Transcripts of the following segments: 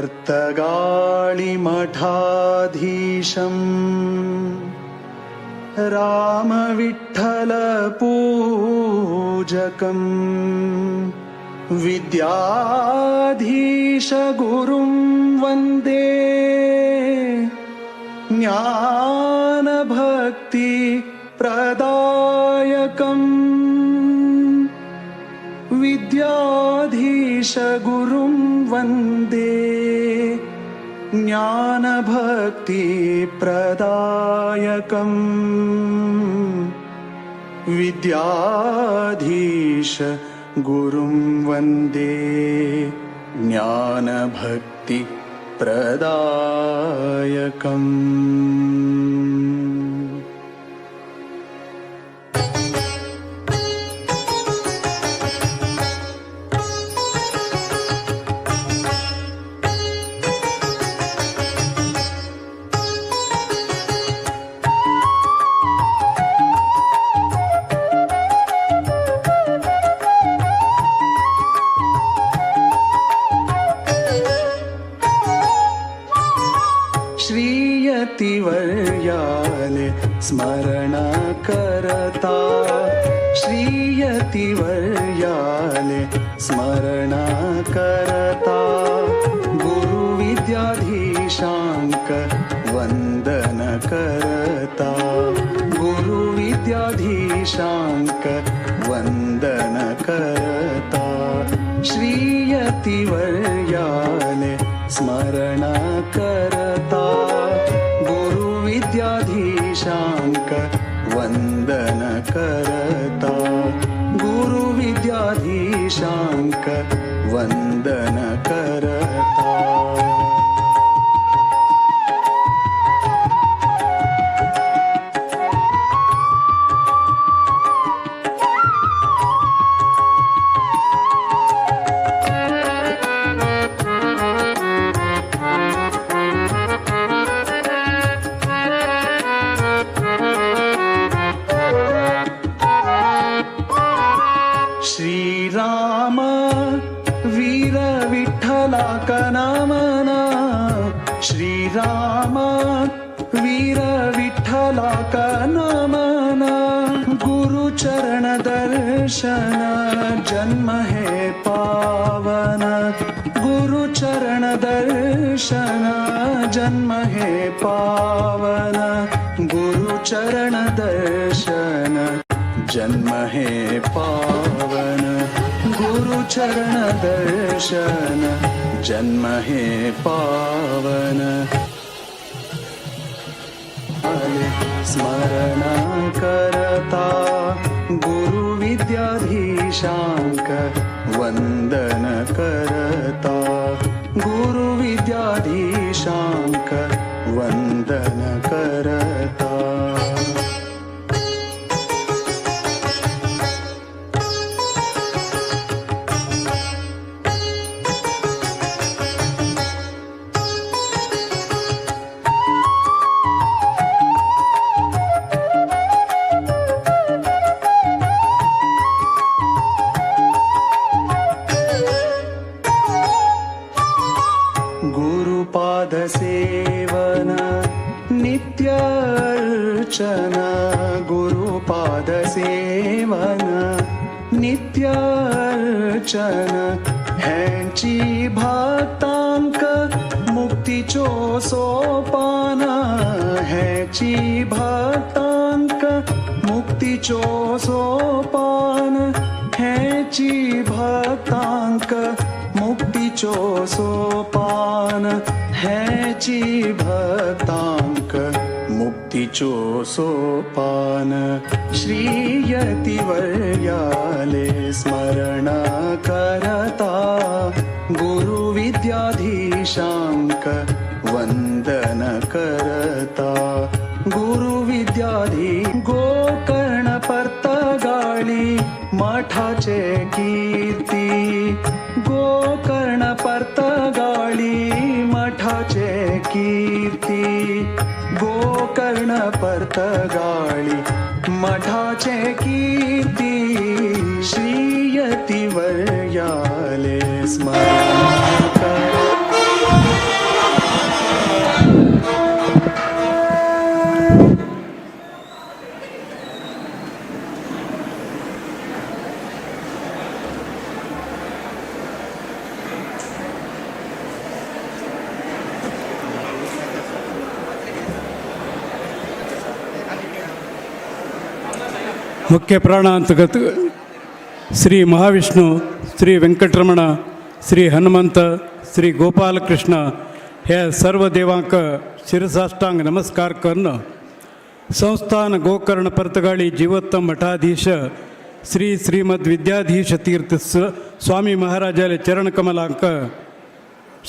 पर्तगाळी मठाधीशं रामविठ्ठल पूजकं विद्याधीश गुरुं वन्दे ज्ञानभक्ति प्रदायकम् विद्याधीश गुरुं वन्दे ज्ञानभक्ति प्रदायकम् विद्याधीश गुरुं वन्दे ज्ञानभक्ति प्रदायकम्। श्रीयतिवर्याले स्मरण करता श्रीयतिवर्याले स्मरण करता गुरुविद्याधीशांक वंदन करता गुरुविद्याधीशांक वंदन करता श्रीयतिवर्याले स्मरण करता गुरुविद्याधीशांक वंदन करता गुरुविद्याधीशांक वंदन करता। श्रीराम वीर विठ्ठला कनामना श्रीराम वीर विठ्ठला कनामना गुरुचरण दर्शन जन्म हे पावन गुरुचरण दर्शन जन्म हे पावन गुरुचरण दर्शन जन्म हे पावन गुरुचरण दर्शन जन्म हे पावन। स्मरण करता गुरुविद्याधीशांक वंदन करता गुरुविद्याधीशांक वंदन करता। गुरुपाद सेवन नित्य अर्चन गुरुपाद सेवन नित्य अर्चन ह्यांची भक्तांक मुक्तीचो सोपान ह्यांची भक्तांक मुक्तीचो सोपान ह्यांची भक्तांक मुक्तीचो सोपान ह्याची भक्तांक मुक्तीचो सोपान। श्रीयतिवर्याले स्मरण करता गुरुविद्याधीशांक वंदन करता गुरुविद्याधी गोकर्ण पर्तगाळी मठाचे कीर्ती गोकर्ण पर्तगाळी मठाचे कीर्ती गोकर्ण पर्तगाळी मठाचे कीर्ती श्रीयतिवर्याले स्मरण कर। मुख्य प्राणांतगत श्री महाविष्णू, श्री वेंकटरमण, श्री हनुमंत, श्री गोपालकृष्ण हे सर्व देवांक शिरसाष्टांग नमस्कार करून संस्थान गोकर्ण पर्तगाळी जीवोत्तम मठाधीश श्री श्रीमद विद्याधीश तीर्थ स्वामी महाराजाले चरणकमलांक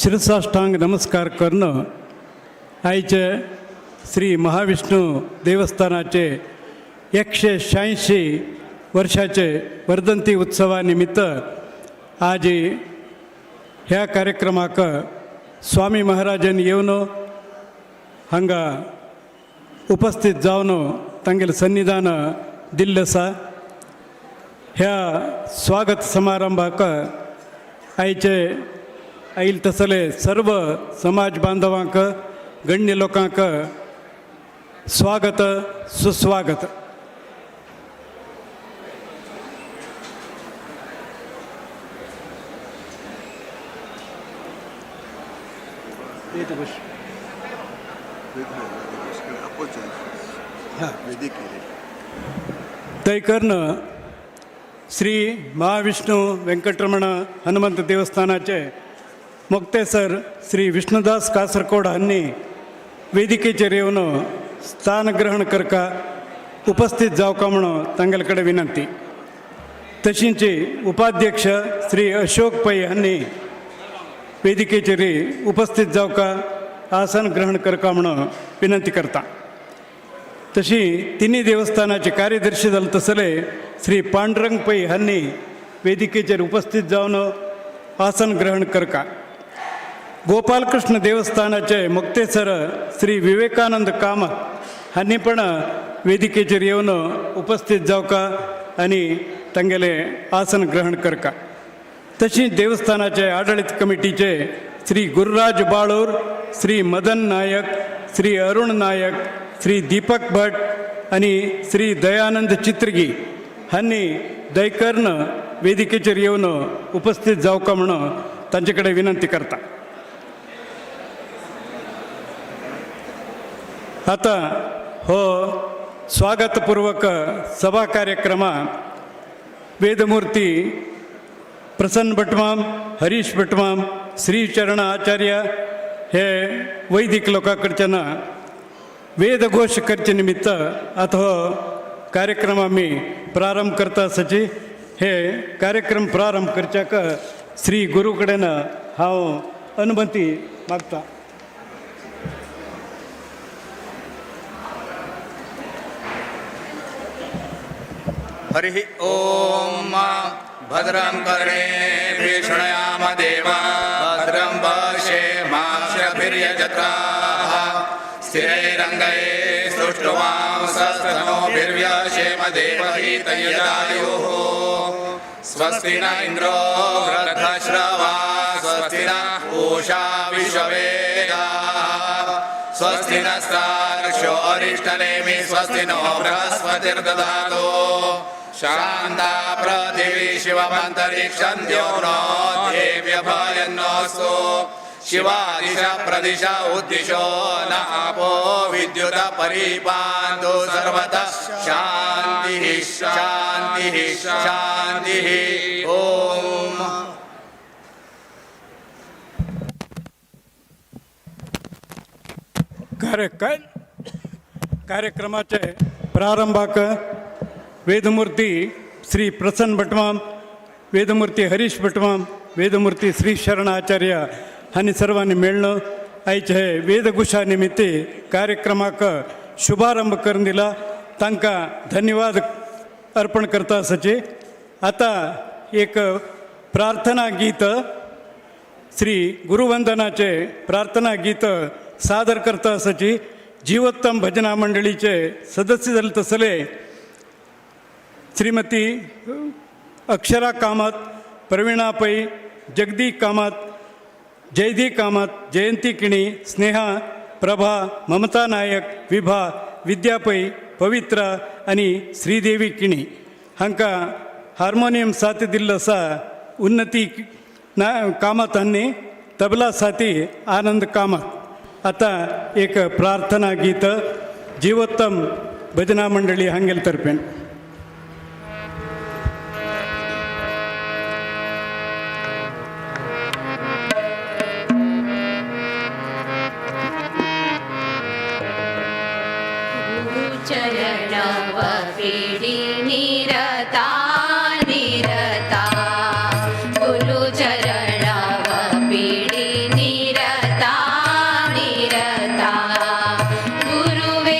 शिरसाष्टांग नमस्कार करून आयचे श्री महाविष्णू देवस्थानाचे 186 वर्षाचे वर्धंती उत्सवानिमित्त आज ह्या कार्यक्रमाक स्वामी महाराजांनी येवन हांगा उपस्थित जावन तांगेलें सन्निधान दिल्लें आसा. ह्या स्वागत समारंभाक आयचे आयल तसले सर्व समाज बांधवांक, गण्य लोकांक स्वागत सुस्वागत. तैकर्न श्री महाविष्णू वेंकटरमण हनुमंत देवस्थानाचे मोक्तेसर श्री विष्णुदास कासरकोड हांणी वेदिकेचेर येवन स्थान ग्रहण करका, उपस्थित जावका म्हणून तांगेले कडेन विनंती. तशींच उपाध्यक्ष श्री अशोक पै हांणी वेदिकेचेर उपस्थित जावका, आसन ग्रहण करका म्हणून विनंती करता. तशी तिन्ही देवस्थानाचे कार्यदर्शी जाले तसले श्री पांडुरंग पै हांणी वेदिकेचेर उपस्थित जावन आसन ग्रहण करका. गोपालकृष्ण देवस्थानाचे मुक्तेसर श्री विवेकानंद कामत हांणी पण वेदिकेचेर येवन उपस्थित जावका आनी तांगेले आसन ग्रहण करका. तशीच देवस्थानाचे आडळीत कमिटीचे श्री गुरुराज बाळूर, श्री मदन नायक, श्री अरुण नायक, श्री दीपक भट आनी श्री दयानंद चित्रगी हांणी दयकर्ण वेदिकेचेर येवन उपस्थित जावका म्हणून तांचे कडेन विनंती करता. आतां हो स्वागतपूर्वक सभा कार्यक्रमा वेदमूर्ती प्रसन्न भटमाम, हरीश भटमाम, श्रीचरण आचार्य हे वैदिक लोकां कडच्यान वेदघोश करचे निमित्त आतां हो कार्यक्रम आमी प्रारंभ करता आसाची. हे कार्यक्रम प्रारंभ करच्याक श्री गुरू कडेन हांव अनुमती मागता. हरिः ॐ. भद्रं कर्णेभिः शृणुयाम देवा, भद्रं पश्येमाक्षभिर्यजत्राः, स्थिरैरङ्गैः स्तुष्टुवांसस्तनूभिर्व्यशेम देवहितं यदायुः. स्वस्ति न इन्द्रो वृद्धश्रवा, स्वस्ति नः पूषा विश्ववेदाः, स्वस्ति नस्तार्क्ष्यो अरिष्टनेमि, स्वस्ति नो बृहस्पतिर्दधातु. शान्ता पृथिवी शिवमन्तरिक्षं द्यौर्नो देव्यभयन्नोऽस्तु. शिवा दिशा प्रदिशा उद्दिशो न आपो विद्युत परिपान्तु. सर्वतः शान्तिः शान्तिः शान्तिः. ॐ. कार्यक्रमाचे प्रारंभाक वेदमूर्ती श्री प्रसन्न भटमाम, वेदमूर्ती हरीश भटमाम, वेदमूर्ती श्री शरण आचार्य हांणी सर्वांनी मेळ्ळो आयचे हे वेदघोशा निमित्ती कार्यक्रमाक शुभारंभ करून दिला, तांकां धन्यवाद अर्पण करता आसाची. आतां एक प्रार्थना गीत, श्री गुरुवंदनाचे प्रार्थना गीत सादर करता आसाची जीवोत्तम भजना मंडळीचे सदस्य जाले तसले श्रीमती अक्षरा कामत, प्रवीणा पै, जगदी कामत, जयदी कामत, जयंती किणी, स्नेहा, प्रभा, ममता नायक, विभा, विद्या पै, पवित्रा आनी श्रीदेवी किणी. हांकां हार्मोनियम साथ दिल्लो आसा उन्नती ना कामत हांणी, तबला साथी आनंद कामत. आतां एक प्रार्थना गीत जीवोत्तम भजना मंडळी हांगेले तर्फेन. चरणव पीडी निरता निरता गुरु चरणव पीडी निरता निरता गुरुवे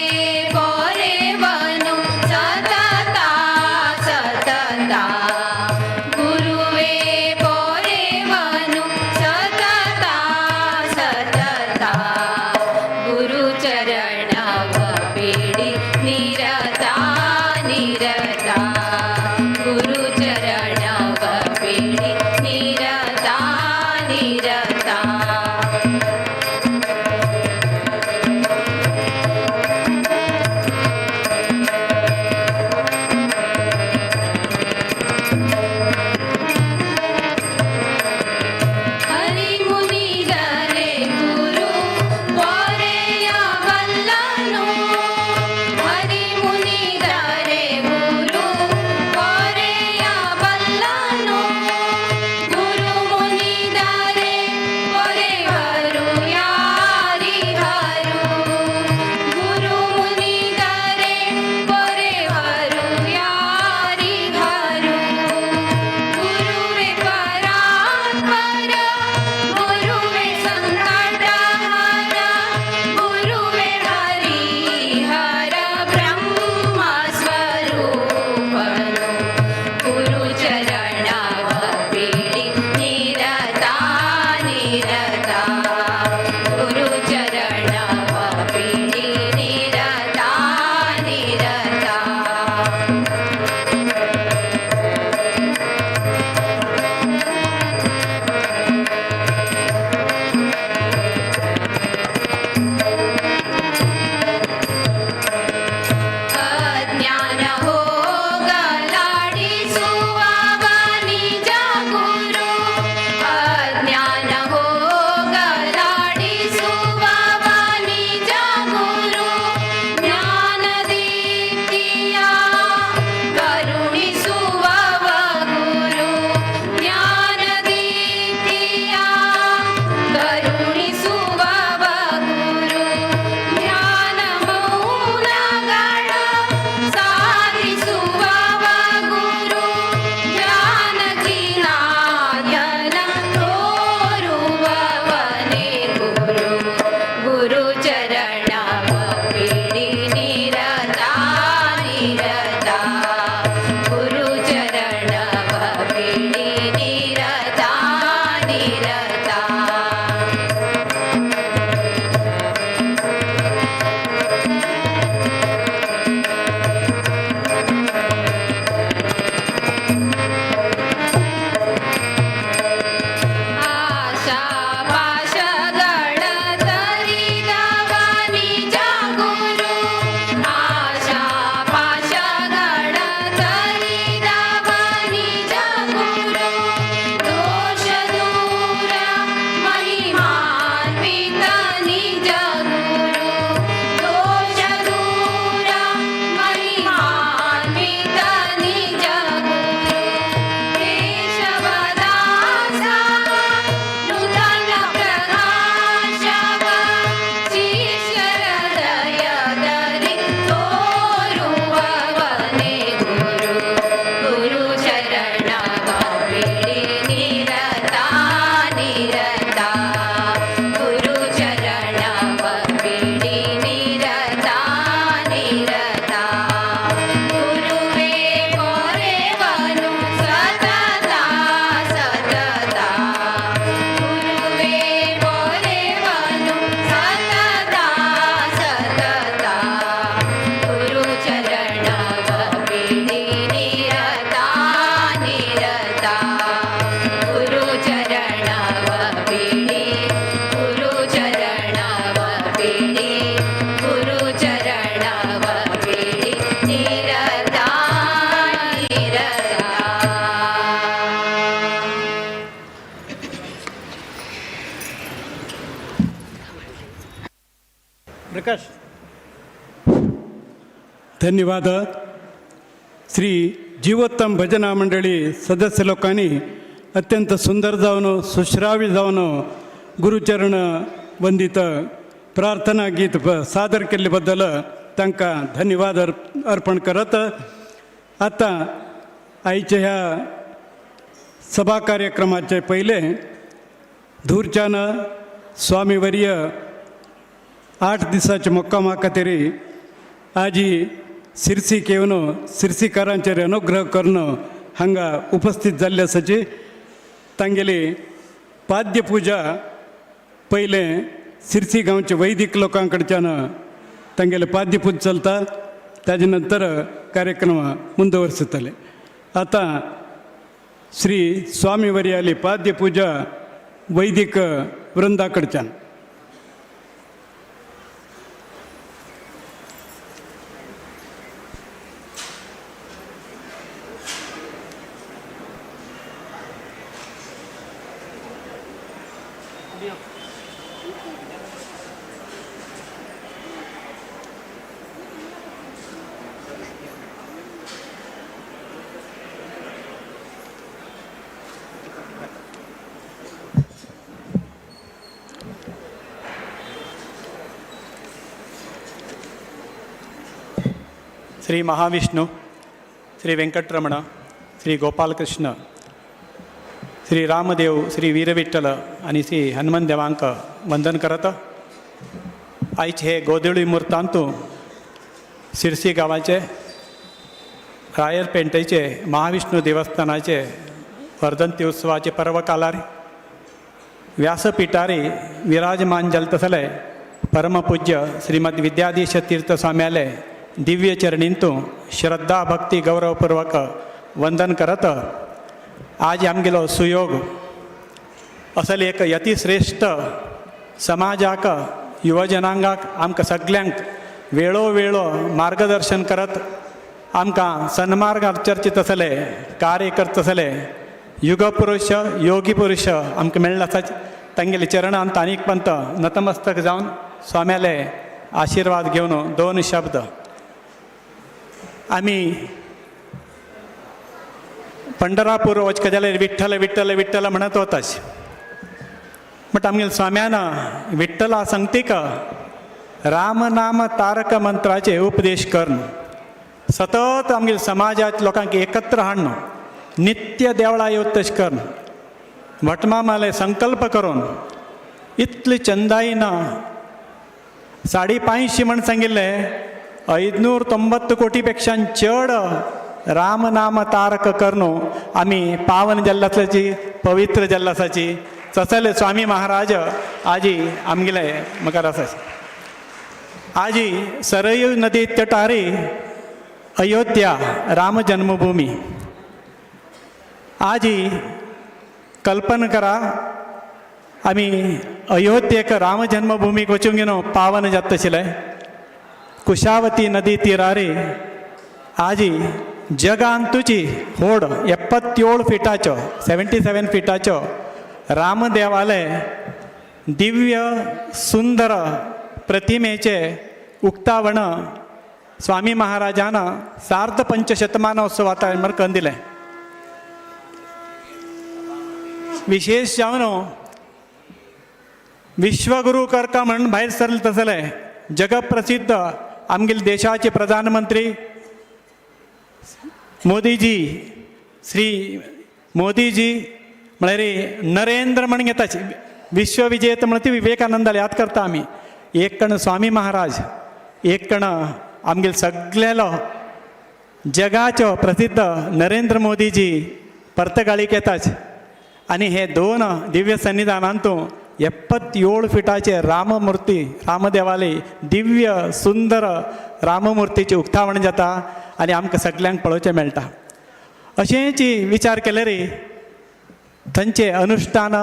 पोरेवनु सतता सतता गुरुवे पोरेवनु सतता सतता गुरु चरणव पीडी निरता निरता गुरु चरणव पीडी निरता निरता. हरि मुनिगरे गुरु पोरेಯ ಬಲ್ಲನು ಹರಿ ಮುನಿಗರೆ ಗುರು ಪೊರೆಯ ಬಲ್ಲನು ಗುರು ಮುನಿದರೆ ಪೊರೆವರು ಯಾರಿಹರು ಗುರು ಮುನಿದರೆ ಪೊರೆವರು ಯಾರಿಹರು ಗುರುವೆ ಪರಾತ್ಪರ ಗುರುವೆ ಸಂಕಟಹರ ಗುರುವೆ ಹರಿಹರ ಬ್ರಹ್ಮ ಸ್ವರೂಪನು ಗುರು ಚರಣವ ಪೀಡಿ ನಿರತಾ ನಿರತಾ ಗುರು ಚರಣವ ಪೀಡಿ ನಿರತಾ ನಿರತಾ. ಅಜ್ಞಾನ ಹೋಗಲಾಡಿಸುವ ನಿಜ ಗುರು ಅಜ್ಞಾನ ಹೋಗಲಾಡಿಸುವ ನಿಜ ಗುರು ಜ್ಞಾನದೀಪ್ತಿಯ ಕರುಣಿಸುವ ಗುರು ಜ್ಞಾನದೀಪ್ತಿಯ ಕರುಣಿಸುವ ಗುರು ಜ್ಞಾನ ಮೌನಗಳ ಸಾಧಿಸುವ ಗುರು ಜಾನಕಿನಾಥನ ತೋರುವವನೇ ಗುರು ಗುರು ಚರಣವ ಪೀಡಿ ನಿರತಾ ನಿರತಾ ಗುರು ಚರಣವ ಪೀಡಿ ನಿರತಾ ನಿರತಾ. ಆಶಾ ಪಾಶಗಳ ತರಿದವ ನಿಜ ಗುರು ಆಶಾ ಪಾಶಗಳ ತರಿದವ ನಿಜ ಗುರು ದೋಷ ದೂರ ಮಹಿಮಾನ್ವಿತ ನಿಜ ಗುರು ದೋಷ ದೂರ ಮಹಿಮಾನ್ವಿತ ನಿಜ ಗುರು ಕೇಶವದಾಸ ನೂತನ ಪ್ರಕಾಶವ ಶಿಷ್ಯರ ದಯದಲ್ಲಿ ತೋರುವವನೇ ಗುರು ಗುರು ಚರಣವ ಬಿಡಿ ನಿರತಾ ನಿರತಾ ಗುರು ಚರಣವ ಬಿಡಿ ನಿರತಾ ನಿರತಾ ಗುರುವೇ ಪೊರೆವನು ಸತತ ಸತತ ಗುರುವೇ ಪೊರೆವನು ಸತತ ಸತತ ಗುರು ಚರಣವ ಬಿಡಿ ನಿರತಾ ನಿರತಾ ಗುರು ಚರಣವ ಬಿಡಿ ಗುರು ಚರಣವ ಬಿಡಿ ಗುರು ಚರಣವ ಬಿಡಿ ನಿರತಾ ನಿರತಾ. ಪ್ರಕಾಶ್, ಧन्यवाद. श्री जीवोत्तम भजना मंडळी सदस्य लोकांनी अत्यंत सुंदर जावन सुश्राव्य जावन गुरुचरण वंदित प्रार्थना गीत सादर केल्ले बद्दल. तांकां धन्यवाद अर्पण करत आतां आयच्या ह्या सभा कार्यक्रमाचे पयले धूरच्यान स्वामीवर्य 8 दिसाचे मुक्कामा खातीर आजी सिरसीक येवन सिरसीकारांचेर अनुग्रह करून हांगा उपस्थित जाल्ले आसाची. तांगेली पाद्यपुजा पयलें सिरसी गांवचे वैदीक लोकां कडच्यान तांगेले पाद्यपूजा चलता, ताजे नंतर कार्यक्रम ಮುಂದುವರಿಸುತ್ತಲೆ. आतां श्री स्वामीवर्याली पाद्यपुजा वैदिक वृंदा कडच्यान. श्री महाविष्णु, श्री वेंकटरमण, श्री गोपालकृष्ण, श्री रामदेव, श्री वीरविठ्ठल आनी श्री हनुमान देवांक वंदन करत आयज हे गोधुळी मुर्तांतू सिरसी गांवाचे रायर पेंटेचे महाविष्णू देवस्थानाचे वर्धंती उत्सवाचे पर्व कालार व्यासपीठारी विराजमान जाले परमपूज्य श्रीमद विद्याधीश तीर्थ स्वाम्याले दिव्य चरणींतू श्रद्धा भक्ती गौरवपूर्वक वंदन करत आज आमगेलो सुयोग असल एक यतिश्रेश्ठ समाजाक युवजनांगाक आमकां सगल्यांक वेळो वेळो मार्गदर्शन करत आमकां सन्मार्गार चर्चित आसले कार्य करत आसले युगपुरुष योगी पुरुष आमकां मेळ्ळो आसा. तांगेले चरणांत आनीक पंत नतमस्तक जावन स्वाम्याले आशिर्वाद घेवन दोन शब्द. आमी पंढरापूर वचका जाल्यार विठ्ठल विठ्ठल विठ्ठल म्हणत वताच, बट आमगेले स्वाम्यान विठ्ठला संगतीक राम नाम तारक मंत्राचे उपदेश करून सतत आमगेले समाजात लोकांक एकत्र हाडून नित्य देवळा येवत तशें करून भटमामाले संकल्प करून इतले चंदाईन 550 म्हण सांगिल्लें 590 कोटी पेक्षा चड राम नाम तारक करून आमी पावन जाल्ले पवित्र जाल्ले. तसले स्वामी महाराज आजी आमगेले मुखार आसा. आजी सरयू नदी तटारी अयोध्या राम जन्मभूमी. आजी कल्पना करा आमी अयोध्येक राम जन्मभूमीक वचूंक न्हू पावन जाता आशिल्लें. कुशावती नदी तिरारी आजी जगांतुची होड 77 फिटाचो 77 फिटाचो रामदेवालय दिव्य सुंदर प्रतिमेचे उक्तावण स्वामी महाराजान सार्ध पंचशतमानोत्सवात म्हण करून दिलें. विशेष जावन विश्वगुरू करका म्हणून भायर सरले तसले जगप्रसिद्ध आमगेले देशाचे प्रधानमंत्री मोदीजी, श्री मोदीजी म्हळ्यार नरेंद्र म्हण घेता विश्वविजेत म्हणून ती विवेकानंदाला याद करता आमी. एक कण स्वामी महाराज, एक कण आमगेले सगळेलो जगाचो प्रसिद्ध नरेंद्र मोदीजी पर्तगाळीक येताच आनी हे दोन दिव्य सन्निधानांतू 77 फिटाचे राममूर्ती रामदेवाले दिव्य सुंदर राममूर्तीचे उक्तावण जाता आनी आमकां सगल्यांक पळोवचें मेळटा. अशेंच विचार केल्यार थंयचे अनुष्ठान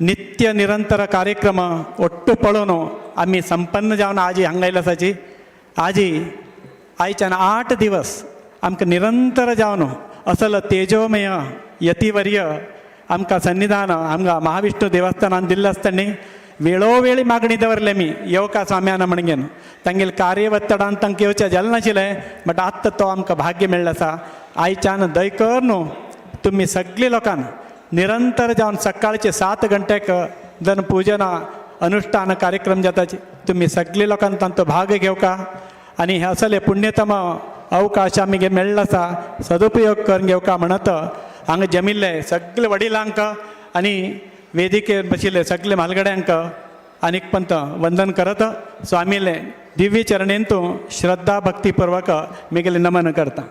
नित्य निरंतर कार्यक्रम ಒಟ್ಟು पळोवन आमी संपन्न जावन आजी हांगा आयले आसाची. आजी आयच्यान 8 दिवस आमकां निरंतर जावन असल तेजोमय यतिवर्य आमकां सन्निधान आमकां महाविष्णू देवस्थानान दिल्लें आसतना वेळोवेळी मागणी दवरले मी येवका स्वाम्यान म्हणगेन तांगेले कार्य ಒತ್ತಡಾन तांकां येवचें जालें नाशिल्लें, बट आत्तां तो आमकां भाग्य मेळ्ळें आसा. आयच्यान दयकर न्हू तुमी सगळीं लोकांक निरंतर जावन सकाळचे 7 गंटेक जन पूजना अनुष्ठान कार्यक्रम जाता, तुमी सगळीं लोकांक तांचो भाग घेवका. आनी हे असले पुण्यतम अवकाश आमी मेळ्ळो आसा सदुपयोग करून घेवका म्हणत हांगा जमिल्ले सगळे वडिलांक आनी वेदिकेर बशिल्ले सगळे म्हालगड्यांक आनीक पंत वंदन करत स्वामीले दिव्य चरणेंतू श्रद्धा भक्तीपूर्वक मिगेले नमन करता.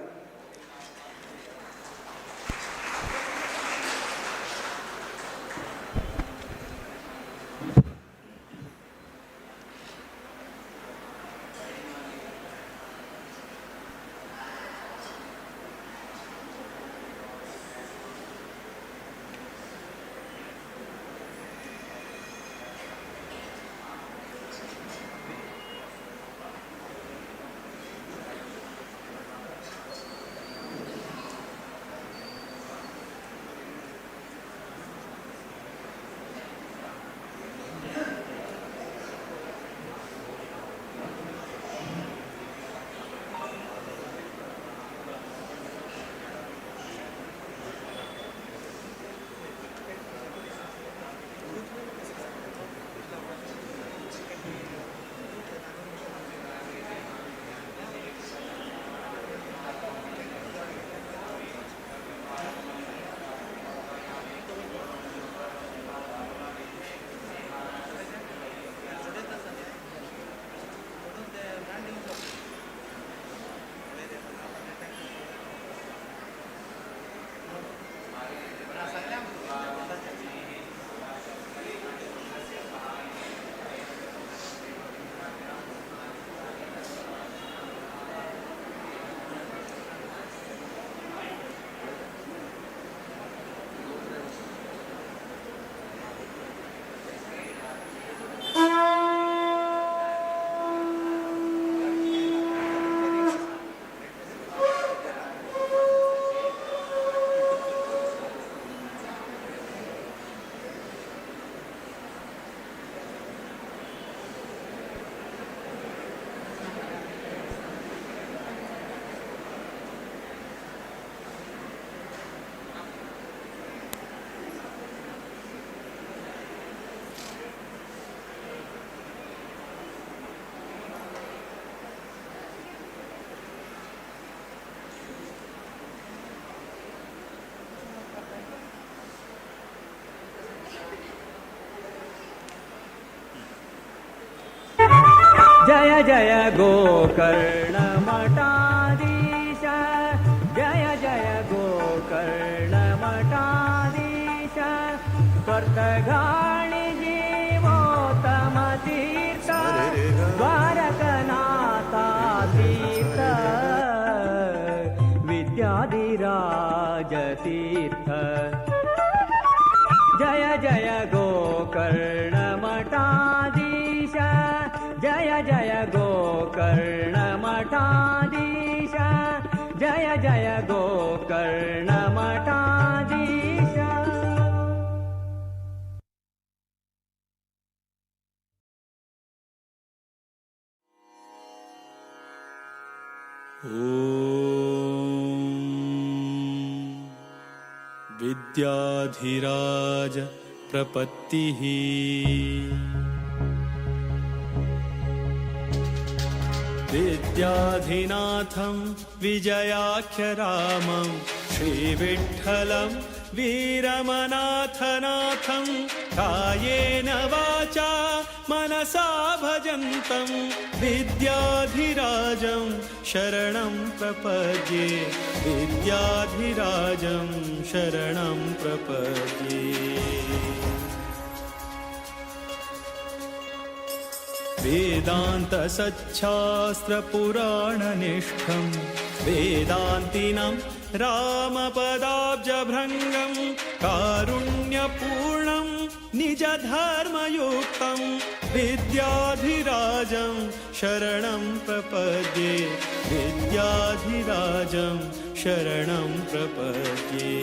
जय जय गोकर्ण मठाधीश, जय जय गोकर्ण मठाधीश, पर्तगाळी जीवोत्तम तीर्थ, द्वारकनाथा तीर्थ, विद्याधिराज तीर्थ. जय जय गोकर्ण मठाधीश, जय जय गोकर्ण मठाधीश, जय जय गोकर्ण मठाधीश. ॐ विद्याधिराज प्रपत्तिः. विद्याधिनाथं विजयाख्यरामं श्रीविठ्ठलं वीरमनाथनाथं कायेन वाचा मनसा भजन्तं विद्याधिराजं शरणं प्रपद्ये, विद्याधिराजं शरणं प्रपद्ये. वेदान्तसच्छास्त्रपुराणनिष्ठं वेदान्तिनां रामपदाब्जभृङ्गं कारुण्यपूर्णं निजधर्मयुक्तं विद्याधिराजं शरणं प्रपद्ये, विद्याधिराजं शरणं प्रपद्ये.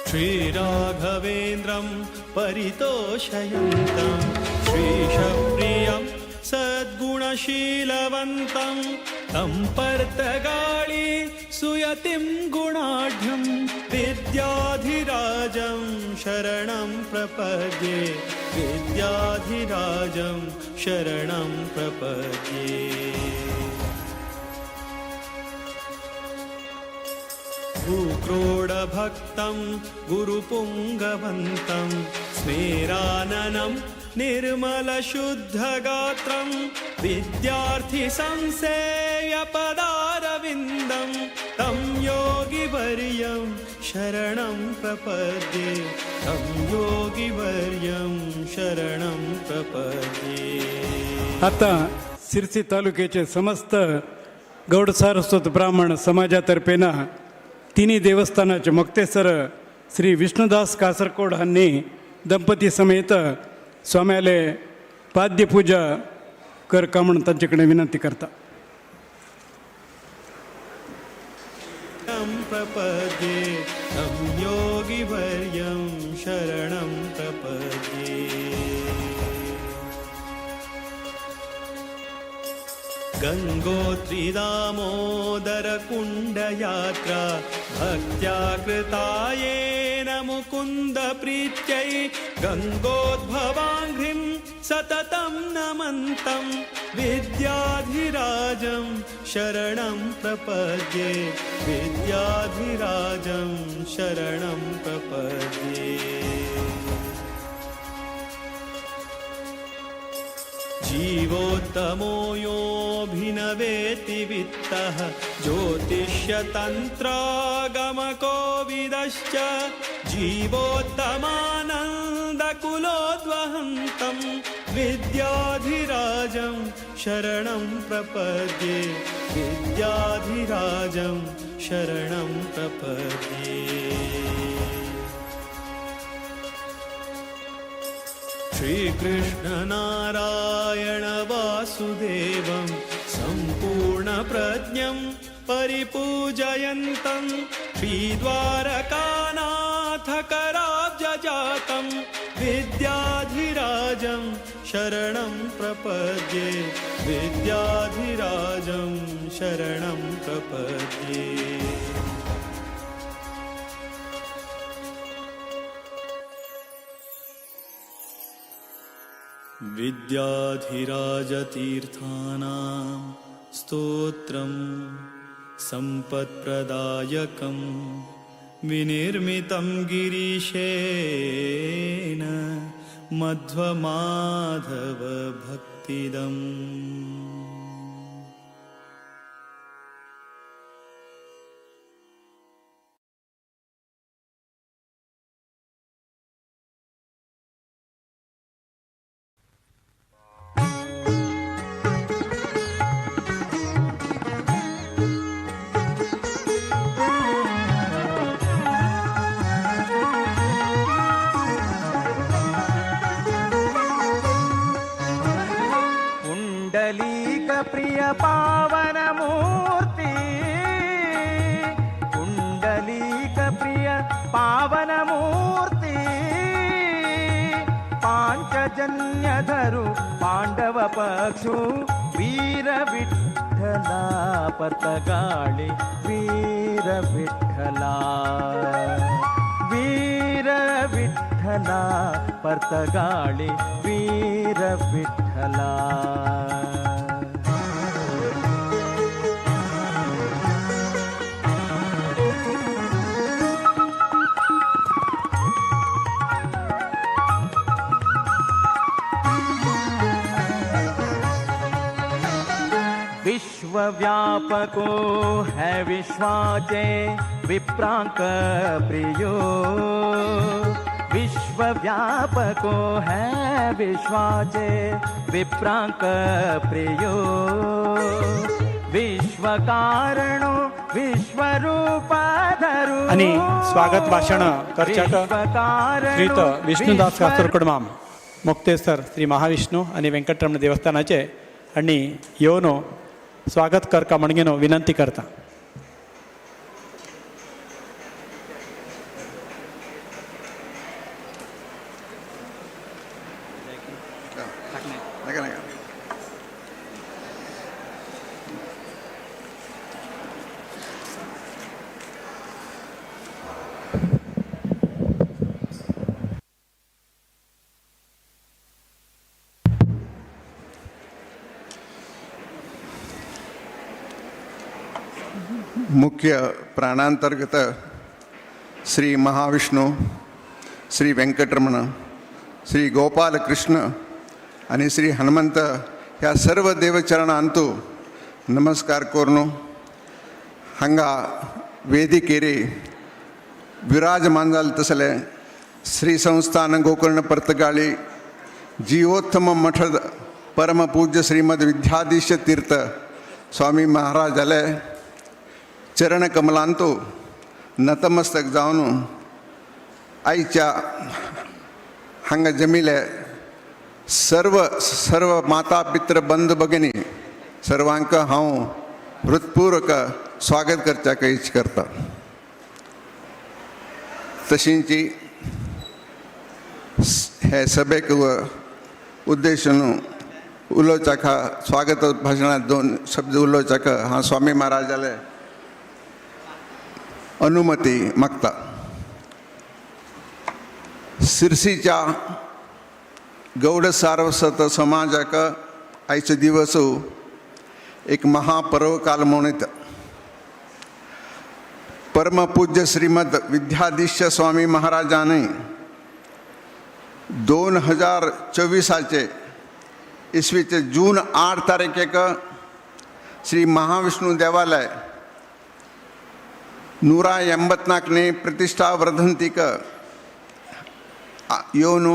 श्रीराघवेन्द्रं परितोषयन्तं श्रीशप्रियं सद्गुणशीलवन्तं तं पर्तगाळी सुयतिं गुणाढ्यं विद्याधिराजं शरणं प्रपद्ये विद्याधिराजं शरणं प्रपद्ये। भूक्रोडभक्तं गुरुपुङ्गवन्तं स्मेराननं निर्मलशुद्धगात्रं विद्यार्थिसंसेव्यपदारविन्दं तं योगिवर्यं शरणं प्रपद्ये तं योगिवर्यं शरणं प्रपद्ये। आता सिरसी तालुक्याचे समस्त गौड सारस्वत ब्राह्मण समाजातर्फे ना तिन्ही देवस्थानाचे मोक्तेसर श्री विष्णुदास कासरकोड हांनी दंपती समेत स्वाम्याले पाद्यपूजा करका म्हणून तांचे कडेन विनंती करता। प्रपद्ये तं योगिवर्यं शरणं प्रपद्ये। गंगोत्री दामोदर कुंडयात्रा भक्त्या कृता येन मुकुंद प्रीत्यै गंगोद्भवांघ्रिं सततं नमन्तं विद्याधिराजं शरणं प्रपद्ये विद्याधिराजं शरणं प्रपद्ये। जीवोत्तमो योऽभिनवेति वित्तः ज्योतिष्यतन्त्रागमकोविदश्च जीवोत्तमानन्दकुलोद्वहन्तं विद्याधिराजं शरणं प्रपद्ये विद्याधिराजं शरणं प्रपद्ये। श्रीकृष्णनारायण वासुदेवं सम्पूर्णप्रज्ञं परिपूजयन्तं श्रीद्वारकानाथकराब्जजातं विद्याधिराजं शरणं प्रपद्ये विद्याधिराजं शरणं प्रपद्ये। विद्याधिराजतीर्थानां स्तोत्रं सम्पत्प्रदायकं विनिर्मितं गिरीशेन मध्वमाधवभक्तिदम्। प्रिय पावन मूर्ति कुंडलीक प्रिय पावन मूर्ति पांचजन्यधरु पांडव पक्षु वीर विठ्ठला पर्तगाळी वीर विठ्ठला वीर विठ्ठला पर्तगाळी वीर विठ्ठला। विश्वव्यापको है विश्वाचे विप्रांक प्रियो विश्वव्यापको है विश्वाचे विप्रांक प्रियो विश्वकारणो विश्वरूपाधरू। आणि स्वागत भाषण करच्याक श्रीत विष्णुदास कासरकोड माम मोक्तेसर श्री महाविष्णू आणि वेंकटरमण देवस्थानाचे आणि येवन स्वागत करका म्हणगेनो विनंती करता। मुख्य प्राणांतर्गत श्री महाविष्णू, श्री व्यंकटरमण, श्री गोपालकृष्ण आनी श्री हनुमंत ह्या सर्व देवचरणांतु नमस्कार करून हांगा वेदिकेरे विराजमान जाले तसले श्री संस्थान गोकर्ण पर्तगाळी जीवोत्तम मठ परमपूज्य श्रीमद विद्याधीश तीर्थ स्वामी महाराजाले चरण कमलांतु नतमस्तक जावन आयच्या हांगा जमिले सर्व सर्व माता पित्र बंधू भगिनी सर्वांक हांव हृत्पूर्वक स्वागत करच्याक इच्छ करता. तशींची हे सभेक उद्देशून उलोवच्याक स्वागत भाशणांत दोन शब्द उलोवच्याक हांव स्वामी महाराजाले अनुमती मागता. सिरसीच्या गौड सारस्वत समाजाक आयचो दिवस एक महापर्वकाल म्हूण येता. परमपूज्य श्रीमद विद्याधीश स्वामी महाराजांनी 2024आचे इसवीचे जून 8 तारखेक श्री महाविष्णू देवालय 184ನೇ प्रतिष्ठा वर्धंतीक येवन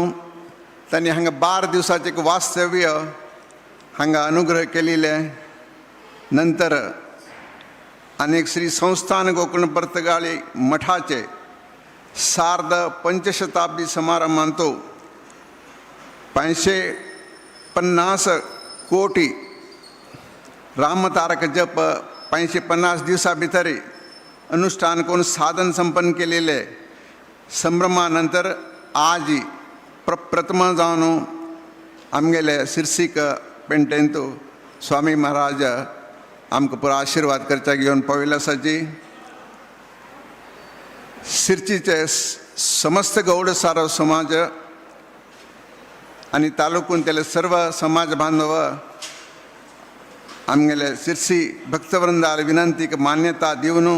तांणी हांगा 12 दिवसाचें एक वास्तव्य हांगा अनुग्रह केलेले. नंतर आनी श्री संस्थान गोकर्ण पर्तगाळी मठाचे सार्ध पंचशताब्दी समारंभांत 550 कोटी रामतारक जप 550 दिवसा भितर अनुष्ठान करून साधन संपन्न केलेले संभ्रमानंतर आज प्रप्रथम जावन आमगेले सिरसीक पेंटेंत स्वामी महाराज आमकां पुरो आशिर्वाद करच्याक घेवन पाविल्ले आसाची. सिरचीचे समस्त गौड सारव समाज आनी तालुकूंतले सर्व समाज बांधव आमगेले सिरसी भक्तवृंदाल विनंतीक मान्यता दिवन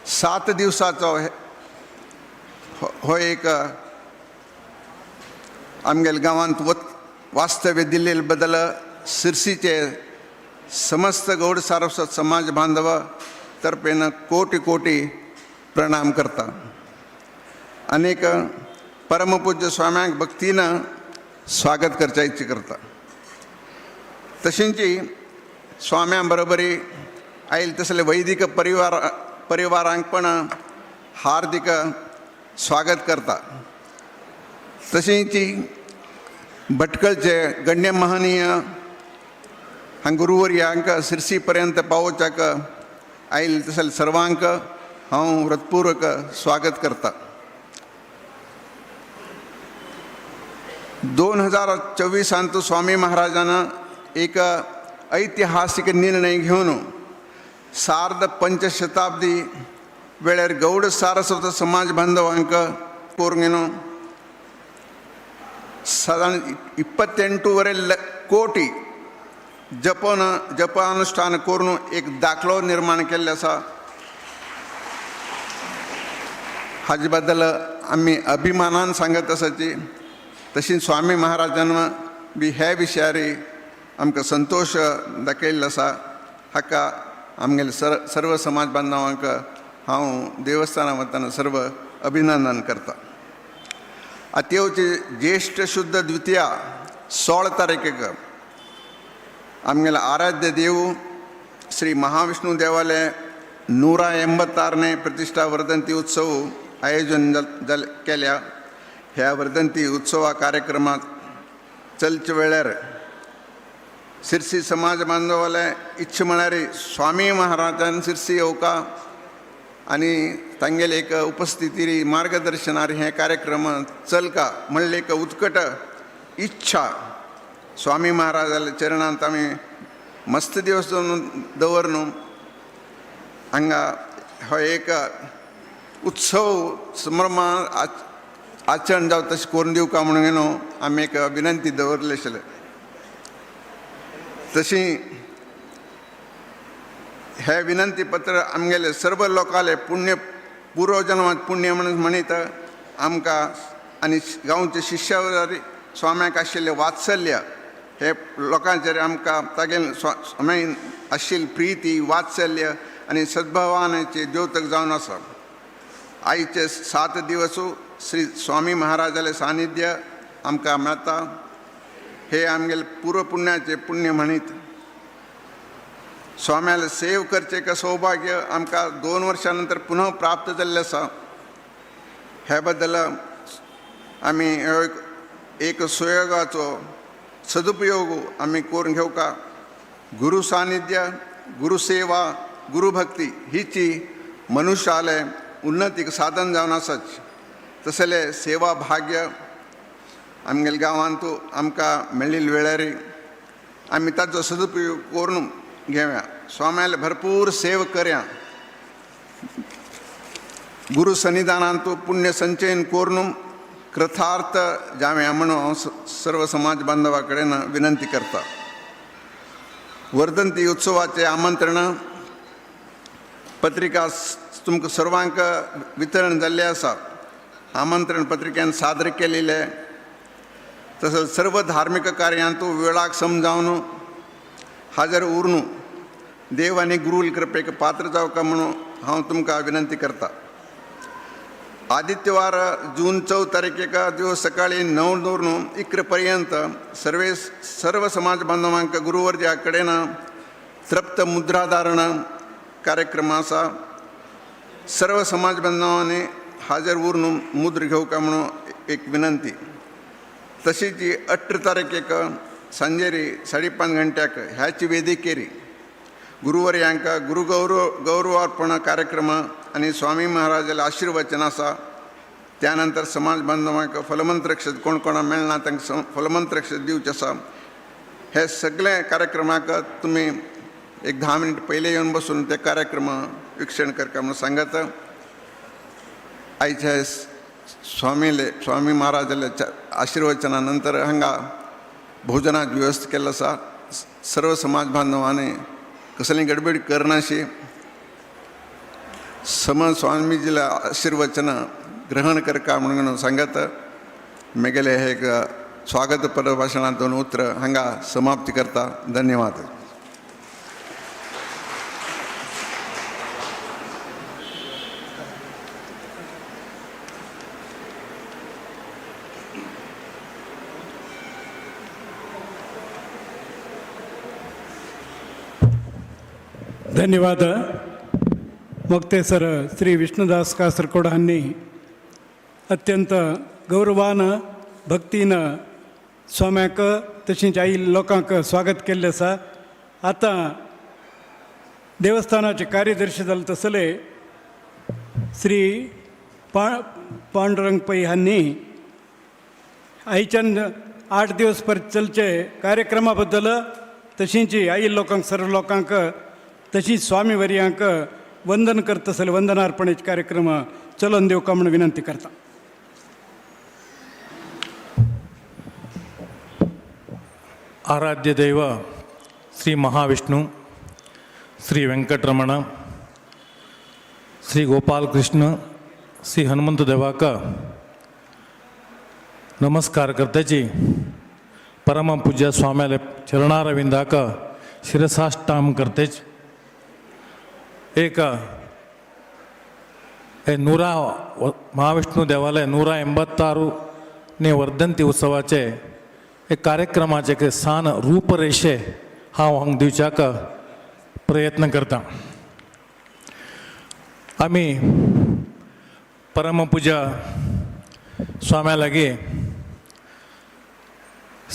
7 दिवसाचो हो एक आमगेले गांवांत वास्तव्य दिल्ले बदल सिरसीचे समस्त गौड सारस्वत समाज बांधव तर्फेन कोटी कोटी प्रणाम करता. अनेक परमपूज्य स्वाम्यांक भक्तीन स्वागत करच्या इच्छा करता. तशींची स्वाम्यां बरोबरी आयल तसले वैदिक परिवारांक पण हार्दिक स्वागत करता. तशींची भटकळचे गण्य महनीय हांग गुरुवर्यांक सिरसी पर्यंत पावोवच्याक आयल तसले सर्वांक हांव हृत्पूर्वक स्वागत करता. 2024 स्वामी महाराजान एक ऐतिहासिक निर्णय घेवन सार्ध पंचशताब्दी वेळार गौड सारस्वत समाज बांधवांक कोरून सादारण 28.5 कोटी जपानुष्ठान करून एक दाखलो निर्माण केल्लो आसा. हाजे बद्दल आमी अभिमानान सांगत आसाची. तशीं स्वामी महाराजान बी ह्या विशयार आमकां संतोश दाखयल्लो आसा. हाका आमगेले सर्व समाज बांधवांक हांव देवस्थाना वतान सर्व अभिनंदन करता. आतां ज्येष्ठ शुद्ध द्वितीया 16 तारखेक आमगेले आराध्य देव श्री महाविष्णू देवालय 186ನೇ प्रतिष्ठा वर्धंती उत्सव आयोजन केल्या. ह्या वर्धंती उत्सवा कार्यक्रमात चलच्या वेळार सिरसी समाज बांधवाले इच्छा म्हळ्यार स्वामी महाराजान सिरसी येवका आनी तांगेले एक उपस्थिती मार्गदर्शनार हे कार्यक्रम चलका म्हणले एक उत्कट इच्छा स्वामी महाराजाल्या चरणांत आमी मस्त दिवस दवर न्हू हांगा हो एक उत्सव संभ्रमा आचरण जावं तशें करून दिवका म्हणून न्हू आमी एक विनंती दवरले आशिल्ले. तशी हे विनंती पत्र आमगेले सर्व लोकांले पुण्य पूर्वजन्मात पुण्य म्हणून म्हणीत आमकां आनी गांवचे शिष्यावरी स्वाम्याक आशिल्लें वात्सल्य हे लोकांचेर आमकां तागेले स्वामी आशिल्ली प्रिती वात्सल्य आनी सद्भावनाचे द्योतक जावन आसा. आयचे 7 दिवस श्री स्वामी महाराजाले सानिध्य आमकां मेळटा. हे आमगेले पूर्व पुण्याचे पुण्य म्हणीत स्वाम्याले सेव करचें एक सौभाग्य आमकां 2 वर्सां नंतर पुनः प्राप्त जाल्लें आसा. हे बद्दल आमी एक सुयोगाचो सदुपयोग आमी करून घेवका. गुरु सानिध्य, गुरुसेवा, गुरुभक्ती हिची मनुष्याले उन्नतीक साधन जावन आसाच. तसले सेवा भाग्य आमगेले गांवांत आमकां मेळिल्ले वेळार आमी ताचो सदुपयोग करून घेवया. स्वाम्याले भरपूर सेवा करया. गुरु सन्निधानांत पुण्य संचयन करून कृतार्थ जावया म्हणून हांव सर्व समाज बांधवा कडेन विनंती करता. वर्धंती उत्सवाचें आमंत्रण पत्रिका तुमकां सर्वांक वितरण जाल्लें आसा. आमंत्रण पत्रिकेन सादर केलेलें. तसोच सर्व धार्मीक कार्यांत वेळाक समजावन हाजर उरून देव आनी गुरूल कृपेक पात्र जावका म्हणून हांव तुमकां विनंती करता. आदित्यवार जून 4 तारखेक दिवस सकाळी 9 धरून 11 पर्यंत सर्व समाज बांधवांक गुरुवर्या कडेन तृप्त मुद्राधारण कार्यक्रम आसा. सर्व समाज बांधवांनी हाजर उरून मुद्र घेवका म्हणून एक विनंती. तशीच 18 तारखेक सांजेरी 5:30 घंट्याक ह्याची वेदिकेरी गुरुवर्यांक गुरु गौरवार्पण कार्यक्रम आनी स्वामी महाराजाले आशीर्वचन आसा. त्यानंतर समाज बांधवांक फलमंत्रक्षत कोण कोणा मेळना तांकां फलमंत्रक्षत दिवचें आसा. हे सगळे कार्यक्रमाक तुमी एक 10 मिनट पयलें येवन बसून ते कार्यक्रम वीक्षण करका म्हणून सांगत आयच्या स्वामी महाराजाले आशीर्वचना नंतर हांगा भोजनाची व्यवस्था केल्लो आसा. सर्व समाज बांधवांनी कसली गडबड करनाशी समज स्वामीजीला आशीर्वचन ग्रहण करका म्हणून सांगत मेगेले हे एक स्वागत प्रभाषणांत 2 उतर हांगा समाप्ती करता. धन्यवाद. ಧನ್ಯವಾದ. ಮೊಕ್ತೇಸರ ಶ್ರೀ ವಿಷ್ಣುದಾಸ್ ಕಾಸರಕೋಡ ಹನ್ನಿ ಅತ್ಯಂತ ಗೌರವಾನ भक्तीन स्वाम्याक तशेंच आयिल्ल्या लोकांक स्वागत केल्लें आसा. आतां देवस्थानाचे कार्यदर्शी जाले तसले श्री पांडुरंग पै हांणी आयच्यान 8 दिवस परत चलचे कार्यक्रमा बद्दल तशींच आयिल्ल्या लोकांक सर्व लोकांक तशींच स्वामी वर्यांक वंदन करतसले वंदनार्पणेचे कार्यक्रम चलोवन दिवका म्हूण विनंती करता. ಆರಾಧ್ಯ ದೈವ ಶ್ರೀ ಮಹಾವಿಷ್ಣು, ಶ್ರೀ ವೆಂಕಟರಮಣ, ಶ್ರೀ ಗೋಪಾಲಕೃಷ್ಣ, ಶ್ರೀ ಹನುಮಂತ ದೇವಾಕ नमस्कार करताची परम पूज्य स्वाम्याले चरणारविंदाक शिरसाष्टाम करतेच. एक हे नूरा महाविष्णू देवालय 186 वर्धंती उत्सवाचे एक कार्यक्रमाचे एक सान रूपरेशे हांव हांगा दिवच्याक प्रयत्न करता. आमी परमपूजा स्वाम्या लागीं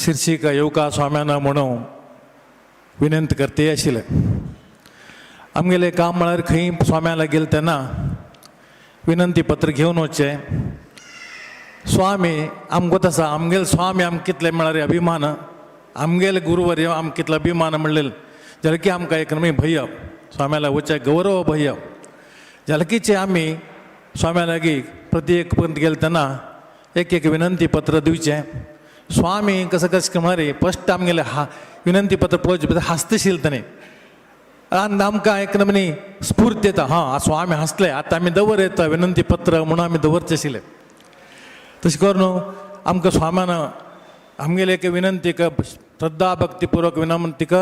शिर्शीक येवका स्वाम्यान म्हणून विनंती करते आशिल्लें. आमगेलें काम म्हळ्यार खंय स्वाम्या लागीं गेले तेन्ना विनंती पत्र घेवन वचचें. स्वामी आमकां आसा, आमगेले स्वामी आमकां कितले म्हळ्यार अभिमान, आमगेले गुरुवर्य आमकां कितलो अभिमान म्हणलें जाल्यार की आमकां एक न्हय भंय स्वाम्याला वचचें गौरव भंय जाल्यार की आमी स्वाम्या लागीं प्रति एक पंत गेले तेन्ना एक एक विनंती पत्र दिवचें. स्वामी कसं कसं म्हळ्यार फस्ट आमगेलें हा विनंती पत्र पळोवचें हस्तशील ताणें आनी आमकां एक नमनी स्फूर्त येता, हां स्वामी हांसले आतां आमी दवर येता विनंती पत्र म्हणून आमी दवरचे आशिल्ले. तशें करून आमकां स्वाम्यान आमगेले एक विनंतीक श्रद्धा भक्तीपूर्वक विनंतीक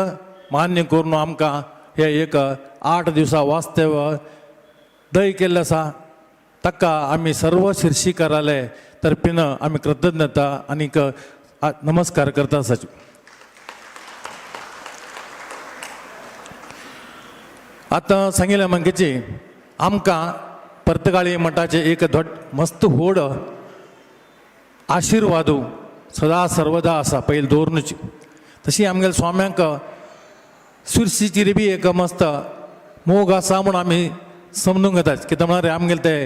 मान्य करून आमकां हे एक 8 दिवसा वास्तव दय केल्लें आसा. ताका आमी सर्व शिर्शीकाराले तर्फीन आमी कृतज्ञता आनीक नमस्कार करता आसाची. आतां सांगिल्लें मंगेची आमकां पर्तगाळी मठाचें एक धोट मस्त व्हड आशिर्वादू सदा सर्वदा आसा पयलीं दवरुनूच. तशी आमगेल्या स्वाम्यांक सुरशीचेर बी एक मस्त मोग आसा म्हूण आमी समजूंक येता. कित्याक म्हळ्यार आमगेले ते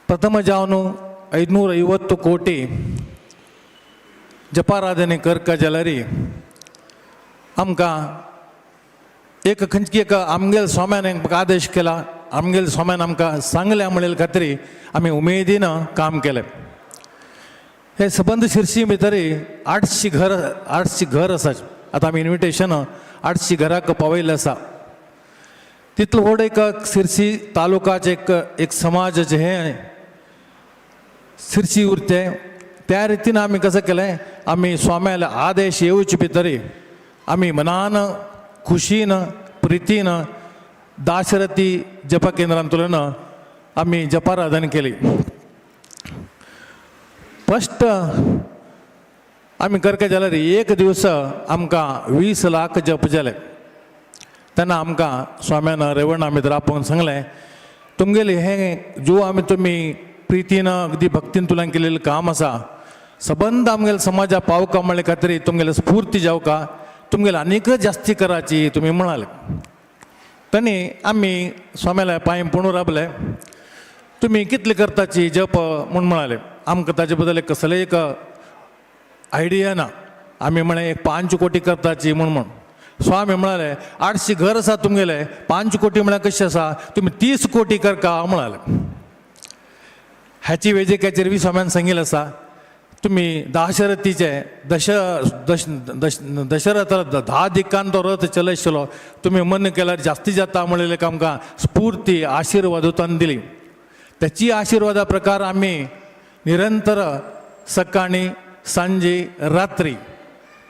प्रथम जावन 550 कोटी जपाराधने करका जाल्यार आमकां एक खंयची एक आमगेल स्वाम्यान एक आदेश केला, आमगेल स्वाम्यान आमकां सांगलें म्हणले खातीर आमी उमेदीन काम केलें. हे सबंद शिर्शी भितर 800 घर आसा. आतां आमी इन्विटेशन 800 घराक पावयल्लें आसा. तितलो व्हड एक शिर्सी तालुकाचें एक समाजाचें हें शिर्सी उरतें. त्या रितीन आमी कसं केलें, आमी स्वाम्याले आदेश येवचे भितर आमी मनान खुशीन प्रितीन दाशरथी जपा केंद्रांतल्यान आमी जपाराधन केली. फस्ट आमी करका जाल्यार एक दिवस आमकां 20 लाख जप जाले. तेन्ना आमकां स्वाम्यान रेवण आमी तर आपोवन सांगलें, तुमगेलें हें जो आमी तुमी प्रितीन अगदी भक्तीन तुल्यान केलेलें काम आसा सबंद आमगेले समाजा पावका म्हणले खातीर तुमगेले स्फूर्ती जावका, तुमगेले आनीकच जास्ती कराची तुमी म्हणाले. तांणी आमी स्वाम्याल्या पांय पणू राबले, तुमी कितले करताची जप म्हूण म्हणाले. आमकां ताजे बद्दल कसलें एक आयडिया ना. आमी म्हळें एक 5 कोटी करताची म्हूण म्हूण. स्वामी म्हणाले 800 घर आसा तुमगेले, 5 कोटी म्हळ्यार कशें आसा, तुमी 30 कोटी करका म्हणाले. ह्याची वेजिकाचेर बी स्वाम्यान सांगिल्लें आसा, तुमी दाशरथीचे दश दश दश दशरथ 10 दिकान तो रथ चलयशिल्लो, तुमी मन केल्यार जास्ती जाता म्हणलें आमकां स्फूर्ती आशिर्वाद तांणी दिली. त्याची आशिर्वादा प्रकार आमी निरंतर सकाळी सांजे रात्री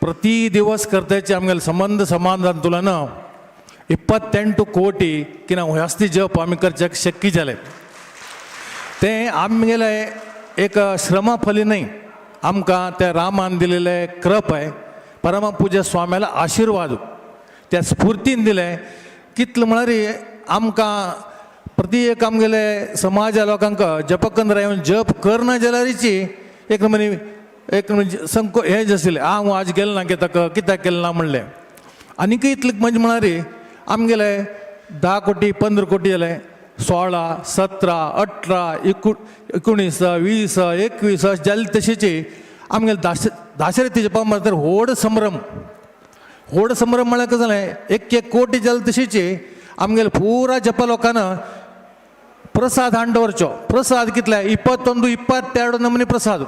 प्रति दिवस करताचे आमगेले संबंद समाधान तुलन 28 कोटी किना जास्ती जप आमी करच्याक शक्य जालें. तें आमगेले एक श्रमफली न्हय, आमकां त्या रामान दिलेले कृप आहे, परमपूज्य स्वाम्याला आशिर्वाद त्या स्फूर्तीन दिलें. कितलें म्हळ्यार आमकां प्रति एक आमगेले समाजा लोकांक जपकंद्र येवन जप करना जाल्यारीची एक म्हणी एक म्हणजे संको हें आशिल्लें, हांव आज गेलो ना कित्याक कित्याक गेलें ना म्हणलें. आनीक इतलें म्हणजे म्हळ्यार आमगेले 10 कोटी 15 कोटी जाले, 16 17 18 19 20 21 अशें जाले. तशेंच आमगेले दाशरथी जपा म्हळ्यार व्हड संभ्रम, व्हड संभ्रम म्हळ्यार कशें जालें, 1 कोटी जाले तशेंच आमगेले पुरा जपा लोकांना प्रसाद हाडून दवरचो. प्रसाद कितले 21 22 नमूने प्रसाद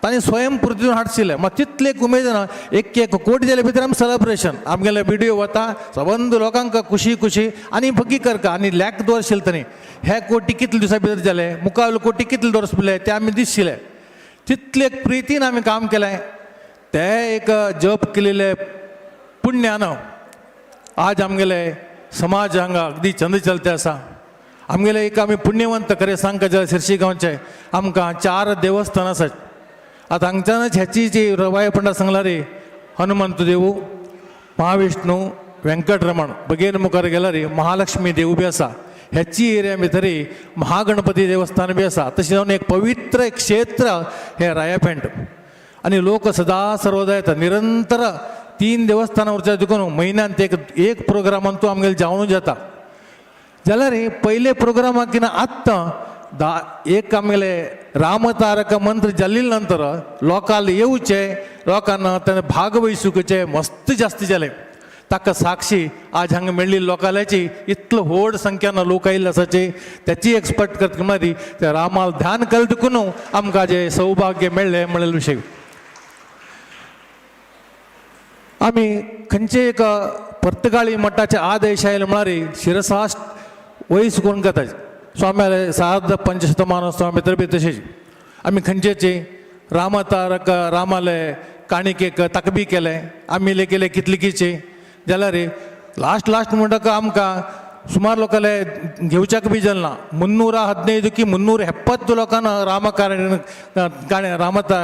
तांणी स्वयं पुर्तीन हाडशिल्ले. मागीर तितले उमेद ना 1 कोटी जाले भितर आमी सेलेब्रेशन आमगेले विडियो वता सबंद लोकांक खुशी खुशी आनी भगी करका आनी लॅक दवरशिल्ले तांणी हे कोटी कितले दिवसा भितर जाले, मुखावले कोटी कितले दवरशिल्ले ते आमी दिसशिल्ले. तितले प्रितीन आमी काम केलें. ते एक जप केलेले पुण्यान आज आमगेले समाज हांगा अगदी चंद चलते आसा. आमगेले एक आमी पुण्यवंत खरें सांगका जाल्यार शिर्शी गांवचे आमकां 4 देवस्थान आसात. आतां हांगच्यानच ह्याची जी रवाय पंडा सांगला रे, हनुमंत देवू, महाविष्णू, व्यंकटरमण, बगेर मुखार गेल्यार रे महालक्ष्मी देव बी आसा. ह्याची एरिया भितर महागणपती देवस्थान बी आसा. तशें जावन एक पवित्र एक क्षेत्र हें रायापेंट आनी लोक सदा सर्वदा येता निरंतर. 3 देवस्थानां उरता देखून म्हयन्यांत एक एक प्रोग्रामान तूं आमगेले जावनूच जाता. जाल्यार पयले प्रोग्रामाक कितें आत्तां दा एक आमगेले रामतारक मंत्र जाल्ले नंतर लोकांक येवचे, लोकांना तेन्ना भाग वयसुकचे मस्त जास्ती जालें. ताका साक्षी आज हांगा मेळ्ळी लोकांची इतलो व्हड संख्यान लोक आयिल्ले आसाचे. त्याची एक्सपर्ट करता म्हळ्यार त्या रामाल ध्यान केलें देखून आमकां जें सौभाग्य मेळ्ळें म्हणलें विशय. आमी खंयचे एक पर्तगाळी मठाचे आदेश आयले म्हळ्यार शिरसा वयस करून करता. स्वाम्याले सार्ध पंचशतमानोत्सवा भितर बी तशेंच आमी खंयचेचे रामतारक रामाले काणिकेक ताकबी केलें आमी लेकेले कितलिकीचे जाल्यार लास्ट लास्ट म्हणटक आमकां सुमार लोकांले घेवच्याक बी जालें ना. 315 की 370 लोकांना रामकारण काणी रामता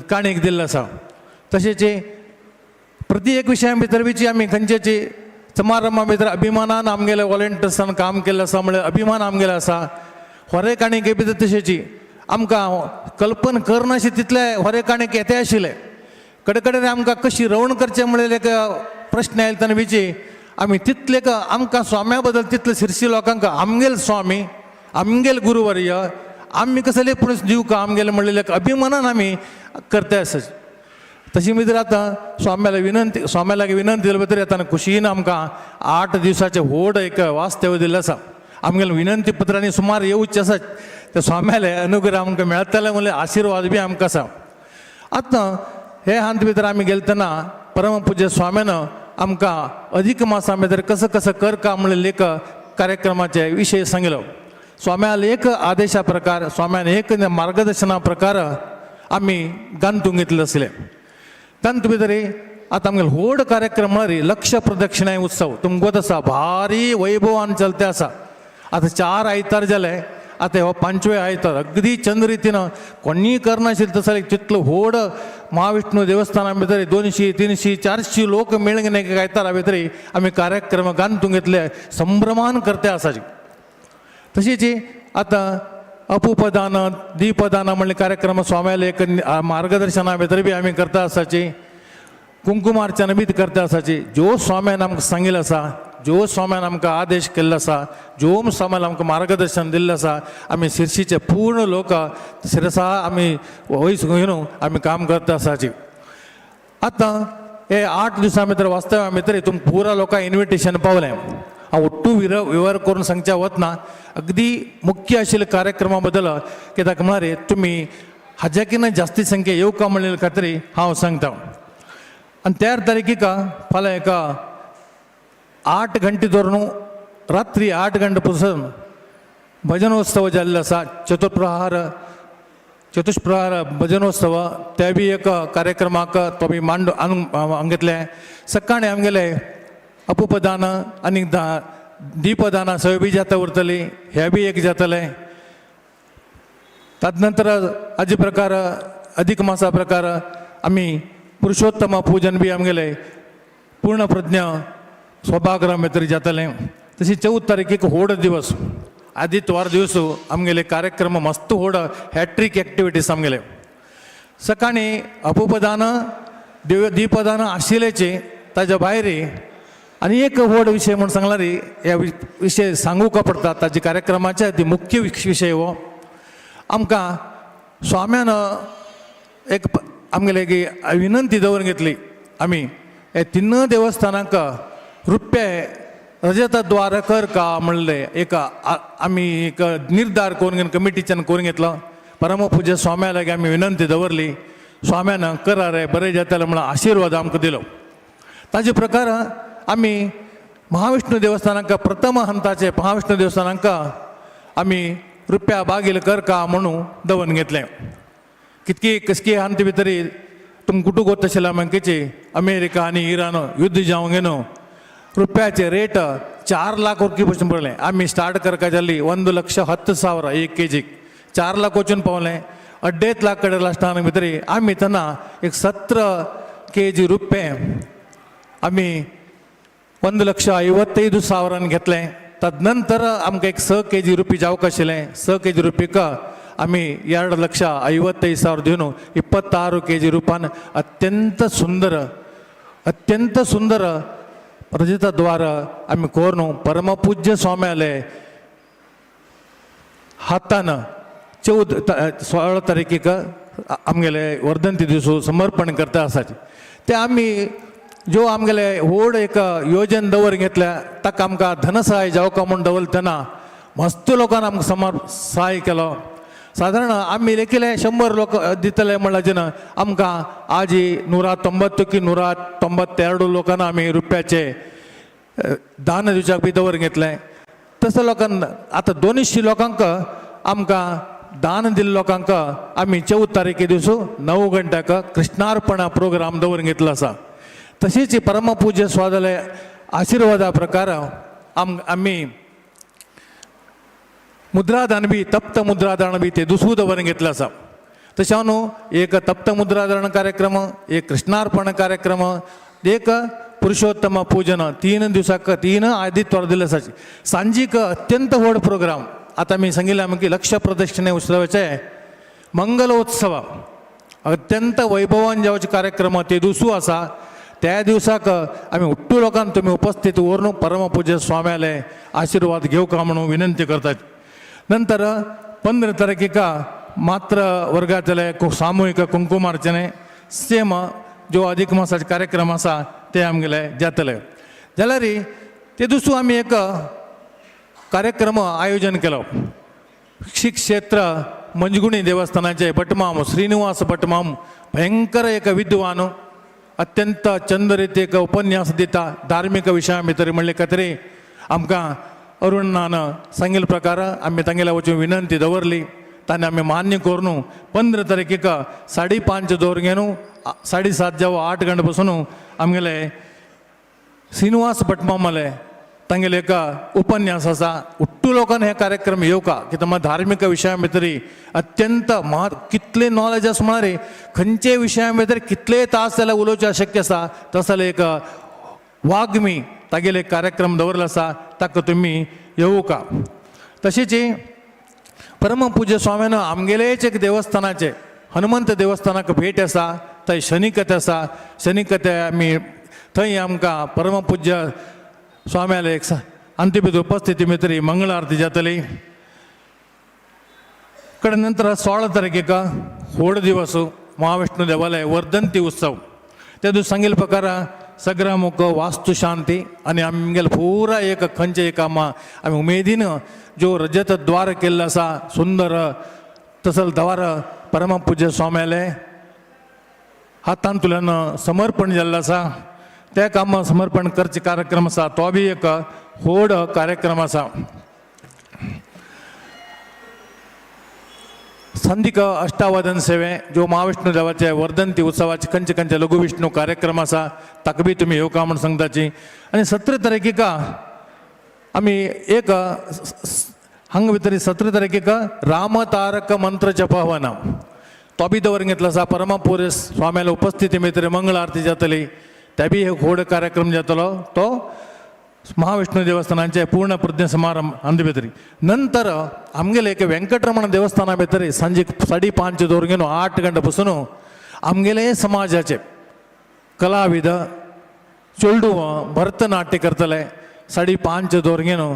काणीक दिल्लें आसा. तशेंच प्रति एक विशया भितर बीची आमी खंयचेची समारंभा भितर अभिमानान आमगेले वॉलंटियर्सान काम केल्लें आसा म्हळ्यार अभिमान आमगेलो आसा. होरे काणिके भितर तशेंची आमकां कल्पना करनाशे तितले होरे काणिके येते आशिल्ले. कडे कडेन आमकां कशी रवण करचें म्हणलें एक प्रश्न आयलो तेन्ना विची आमी तितले आमकां स्वाम्या बद्दल तितले शिरशी लोकांक आमगेल स्वामी आमगेल गुरुवर्य आमी कसले पूण दिवका आमगेले म्हणलेले अभिमानान आमी करता आसा. तशी भितर आतां स्वाम्याला विनंती स्वाम्या लागीं विनंती दिले भितर येतना खुशीन आमकां 8 दिवसाचें व्हड एक वास्तव्य दिल्लें आसा. आमगेले विनंती पत्रांनी सुमार येवचें आसा त्या स्वाम्याले अनुग्रह आमकां मेळटले म्हणल्यार आशिर्वाद बी आमकां आसा. आतां हे हांत भितर आमी गेले तेन्ना परमपूज्य स्वाम्यान आमकां अधिक मासा भितर कसो कसो कर का म्हणलें लेख कार्यक्रमाचे विशय सांगलो. स्वाम्याल एक आदेशा प्रकार स्वाम्यान एक मार्गदर्शना प्रकार आमी गांतूंक घेतले आसले. तातूंत भितर आतां आमगेलो व्हड कार्यक्रम म्हळ्यार लक्ष प्रदक्षिणा उत्सव तुमकां आसा भारी वैभवान चलते आसा. आतां 4 आयतार जाले, आतां हो 5वे आयतार अगदी चंद्र रितीन कोणीय करनाशिल्लें तसो तितलो व्हड महाविष्णू देवस्थाना भितर 200 300 400 लोक मेळून एक आयतारा भितर आमी कार्यक्रम गांतूंक घेतले संभ्रमान करते आसा. तशीच आतां अपुपदान दीपदान म्हणले कार्यक्रम स्वाम्याले एक मार्गदर्शना भितर बी आमी करता आसाची. कुंकुमार्चन बी करता आसाची. ज्यो स्वाम्यान आमकां सांगिल्लें आसा, ज्यो स्वाम्यान आमकां आदेश केल्लो आसा, ज्यो स्वाम्यान आमकां मार्गदर्शन दिल्लें आसा आमी शिरशीचे पूर्ण लोक शिरसा आमी वयस घेवन आमी काम करता आसाची. आतां हे 8 दिसां भितर वास्तव्या भितर तुमकां पुरा लोकांक इन्विटेशन पावलें. हांव ఒట్టు विवर करून सांगच्या वतना अगदी मुख्य आशिल्ल्या कार्यक्रमा बद्दल कित्याक म्हळ्यार तुमी हाज्याकीन जास्ती संख्ये येवका म्हणलेले खातीर हांव सांगता. आनी 13 तारखेक फाल्यां एका 8 घंटे धरून रात्री 8 घंटे पसून भजनोत्सव जाल्लो आसा. चतुष्प्रहार भजनोत्सव ते बी एक कार्यक्रमाक तो बी मांड आणून घेतले. सकाळीं आमगेले अपुपदान आनी दीपदान सगळें बी जाता उरतली, हें बी एक जातलें. ताजे नंतर हाजे प्रकार अधिक मासा प्रकार आमी पुरुषोत्तम पूजन बी आमगेले पूर्णप्रज्ञ सभागृह भितर जातलें. तशी 14 तारखेक व्हड दिवस आदित्वार दिवस आमगेले कार्यक्रम मस्त व्हड हॅट्रीक एक्टिविटीज आमगेले. सकाळीं अपुपदान दीपदान आशिल्ल्याचे ताज्या भायर आनी एक व्हड विशय म्हूण सांगल्यार ह्या विशय सांगूंक पडटा ताजे कार्यक्रमाचे ती मुख्य विशय हो. आमकां स्वाम्यान एक आमगेले एक विनंती दवरून घेतली आमी हे तिन्न देवस्थानांक रुप्ये रजतद्वार कर का म्हणलें एक आमी एक निर्धार करून घेवन कमिटीच्यान करून घेतलो. परमपूज्य स्वाम्या लागीं आमी विनंती दवरली. स्वाम्यान करा रे बरें जातलें म्हणून आशिर्वाद आमकां दिलो. ताजे प्रकार आमी महाविष्णू देवस्थानांक प्रथम हंताचे महाविष्णू देवस्थानांक आमी रुप्या बागील कर का म्हणून दवरून घेतलें. कितकी कसकी हंत भितर तुमकां कुटू गोत आशिल्ल्या मंकेची अमेरिका आनी इराण युद्ध जावंक न्हू रुपयाचे रेट 4 लाख रुपये पसून पडलें. आमी स्टार्ट करपा जाली 1,10,000 एक केजीक 4 लाख वचून पावलें. 2.5 लाख कडेन लास्टान भितर आमी तेन्ना एक 17 केजी रुपये आमी 1,55,000 घेतलें. तदनंतर आमकां एक 6 केजी रुपये जावंक आशिल्लें. 6 केजी रुपयेक आमी 2,55,000 दिवन 26 केजी रुपान अत्यंत सुंदर अत्यंत सुंदर रजतद्वार आमी करून परमपूज्य स्वाम्याले हातान 14 16 तारखेक आमगेले वर्धंती दिवस समर्पण करता आसाचे. ते आमी ज्यो आमगेले व्हड एक योजन दवर घेतल्या ताका आमकां धनसहाय जावका म्हूण दवरतना मस्त लोकांनी आमकां सहाय केलो. सादारण आमी लेखिले 100 लोक दितले म्हणल्यार ना आमकां आजी 190 की 192 लोकांना आमी रुपयाचे दान दिवच्याक बी दवर घेतलें. तसो लोकांक आतां 200 लोकांक आमकां दान दिल्ले लोकांक आमी 14 तारखे दिवसू 9 घंट्याक कृष्णार्पणा प्रोग्राम दवरून घेतलो आसा. तशीच परमपूज्य स्वादले आशिर्वादा प्रकार आमी मुद्रादान बी तप्त मुद्रादान बी ते दुसरू दवरून घेतलं आसा. तशें न्हू एक तप्त मुद्रादान कार्यक्रम, एक कृष्णार्पण कार्यक्रम, एक पुरुषोत्तम पूजन, 3 दिवसाक 3 आदित्वार दिले आसा. सांजीक अत्यंत व्हड प्रोग्राम आतां आमी सांगिल्लें आमी की लक्ष प्रदक्षिणे उत्सवाचे मंगलोत्सव अत्यंत वैभवान जावचे कार्यक्रम ते दिवसू आसा. त्या दिवसाक आमी उट्टू लोकांक तुमी उपस्थित उरून परमपूज्य स्वाम्याले आशिर्वाद घेवका म्हणून विनंती करतात. नंतर 15 तारखेक मात्र वर्गातले सामूहिक कुंकुमार्चने सेम जो अधिक मासाचे कार्यक्रम आसा ते आमगेले जातले. जाल्यार ते दुसरो आमी एक कार्यक्रम आयोजन केलो. श्री क्षेत्र मंजगुणी देवस्थानाचे भटमाम श्रीनिवास भटमाम भयंकर एक विद्वान, अत्यंत चंद एक उपन्यास दिता धार्मिक विशया भितर म्हणले खातीर आमकां अरुणान सांगिल्ले प्रकार आमी तांगेल्या वचून विनंती दवरली. ताणें आमी मान्य करून 15 तारखेक 5:30 दवरून घेवन 7:30 जावं 8 घंटे बसून आमगेले श्रीनिवास भटमामाले तांगेले एक उपन्यास आसा. उट्टू लोकांनी हे कार्यक्रम येवका कित्याक म्हाका धार्मीक विशया भितर अत्यंत कितले नॉलेज आसा म्हळ्यार खंयचे विशया भितर कितले तास जाल्यार उलोवचें अशक्य आसा. तसले एक वाग्मी तागेले कार्यक्रम दवरलो आसा, ताका तुमी येवका. तशेंच परमपूज्य स्वाम्यान आमगेलेच एक देवस्थानाचे हनुमंत देवस्थानाक भेट आसा, थंय शनिकथा आसा. शनिकथा आमी थंय आमकां परमपूज्य स्वाम्याले एक अंतिम उपस्थिती भितर मंगळ आरती जातली. कडेन नंतर 16 तारखेक व्हड दिवस महाविष्णू देवालय वर्धंती उत्सव. त्या दिवस सांगिल्ले प्रकार सगळ्या वास्तु शांती आनी आमगेले पुरा एक खंयचे एक आमी उमेदीन जो रजत द्वार केल्लो आसा सुंदर तसल द्वार परमपूज्य स्वाम्याले हातांतल्यान समर्पण जाल्लो आसा. त्या कामां समर्पण करचे कार्यक्रम आसा तो बी एक व्हड कार्यक्रम आसा. संदीक अष्टावधान सेवे जो महाविष्णू देवाचे वर्धंती उत्सवाचे खंयचे खंयचे लघुविष्णू कार्यक्रम आसा ताका बी तुमी येवका म्हूण सांगताची. आनी 17 तारखेक आमी एक हांगा भितर 17 तारखेक रामतारक मंत्र जप हवन तो बी दवरून घेतलो आसा. परमपूर्य स्वाम्याला उपस्थिती भितर मंगळ आरती जातली, त्या बी एक व्हड कार्यक्रम जातलो तो महाविष्णू देवस्थानाचे पूर्ण प्रज्ञ समारंभ अंद भितर. नंतर आमगेले एक वेंकटरमण देवस्थाना भितर सांजे 5:30 दवरून घेवन 8 घंटे पसून आमगेले समाजाचे कलाविद चेडूं भरतनाट्य करतले. 5:30 दवरून घेवन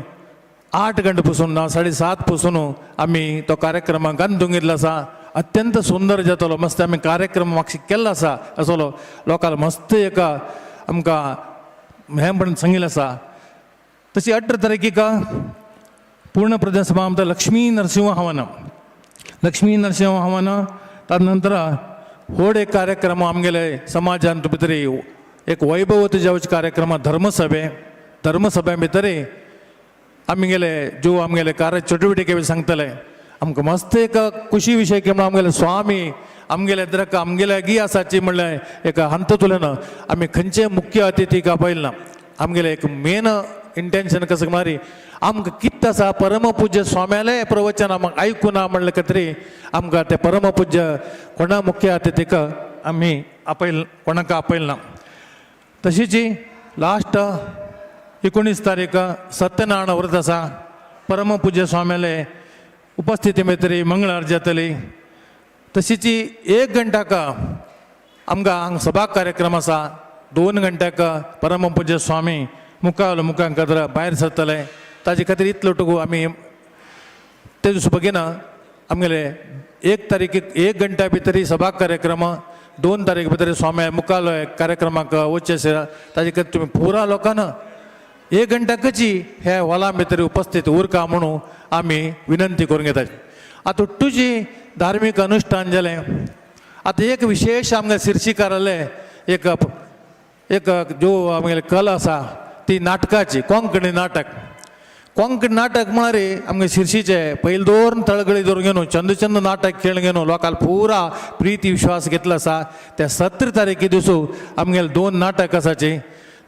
8 घंटे पसून ना 7:30 पसून आमी तो कार्यक्रमाक गांधूंक घेतलो आसा. अत्यंत सुंदर जातलो मस्त आमी कार्यक्रम मातशें केल्लो आसा असलो लोकांक मस्त एक आमकां हें म्हणून सांगिल्लें आसा. तशी 18 तारखेक पूर्ण प्रदेश सभा आमकां लक्ष्मी नरसिंह हवन, लक्ष्मी नरसिंह हवन. ताजे नंतर व्हड एक कार्यक्रम आमगेले समाजांत भितर एक वैभवत जावचे कार्यक्रम धर्मसभे. धर्मसभे भितर आमगेले जो आमगेले कार्य चटुवटिके सांगतले आमकां मस्त एक खुशी विशय की म्हणून आमगेले स्वामी आमगेले द्रक आमगेले गी आसाची म्हणल्यार एक हंततुल्यान आमी खंयचे मुख्य अतिथीक आपयले ना. आमगेले एक मेन इंटेन्शन कसं म्हळ्यार आमकां कितें आसा परमपूज्य स्वाम्याले प्रवचन आमकां आयकुना म्हणलें खातीर आमकां ते परमपूज्य कोणा मुख्य अतिथीक आमी आपयल कोणाक आपयले ना. तशीच लास्ट 19 तारीख सत्यनारायण व्रत आसा. परमपूज्य स्वाम्याले उपस्थिती भितर मंगळार जातली. तशीच 1 घंट्याक आमकां हांगा सभा कार्यक्रम आसा. 2 घंट्याक परमपूज्य स्वामी मुखावलो मुखांक भायर सरतले. ताजे खातीर इतलो टुकू आमी ते दिवस बघिना आमगेले 1 तारखेक 1 घंट्या भितर सभा कार्यक्रम, 2 तारीख भितर स्वामी मुखालो कार्यक्रमाक वचचे आसा. ताजे खातीर तुमी पुरा लोकांना 1 घंट्याकची ह्या हॉला भितर उपस्थित उरका म्हणून आमी विनंती करून घेतात. आतां तुजी धार्मीक अनुश्ठान जालें. आतां एक विशेश आमगे शिर्शीकाराले एक एक ज्यो आमगेले कला आसा ती नाटकाची, कोंकणी नाटक. कोंकणी नाटक म्हळ्यार आमगे शिर्शीचे पयलीं दवरून तळगळी दवरून घेवन चंद चंद नाटक खेळ घेवन लोकांक पुरा प्रिती विश्वास घेतलो आसा. त्या 17 तारखे दिसू आमगेले 2 नाटक आसाची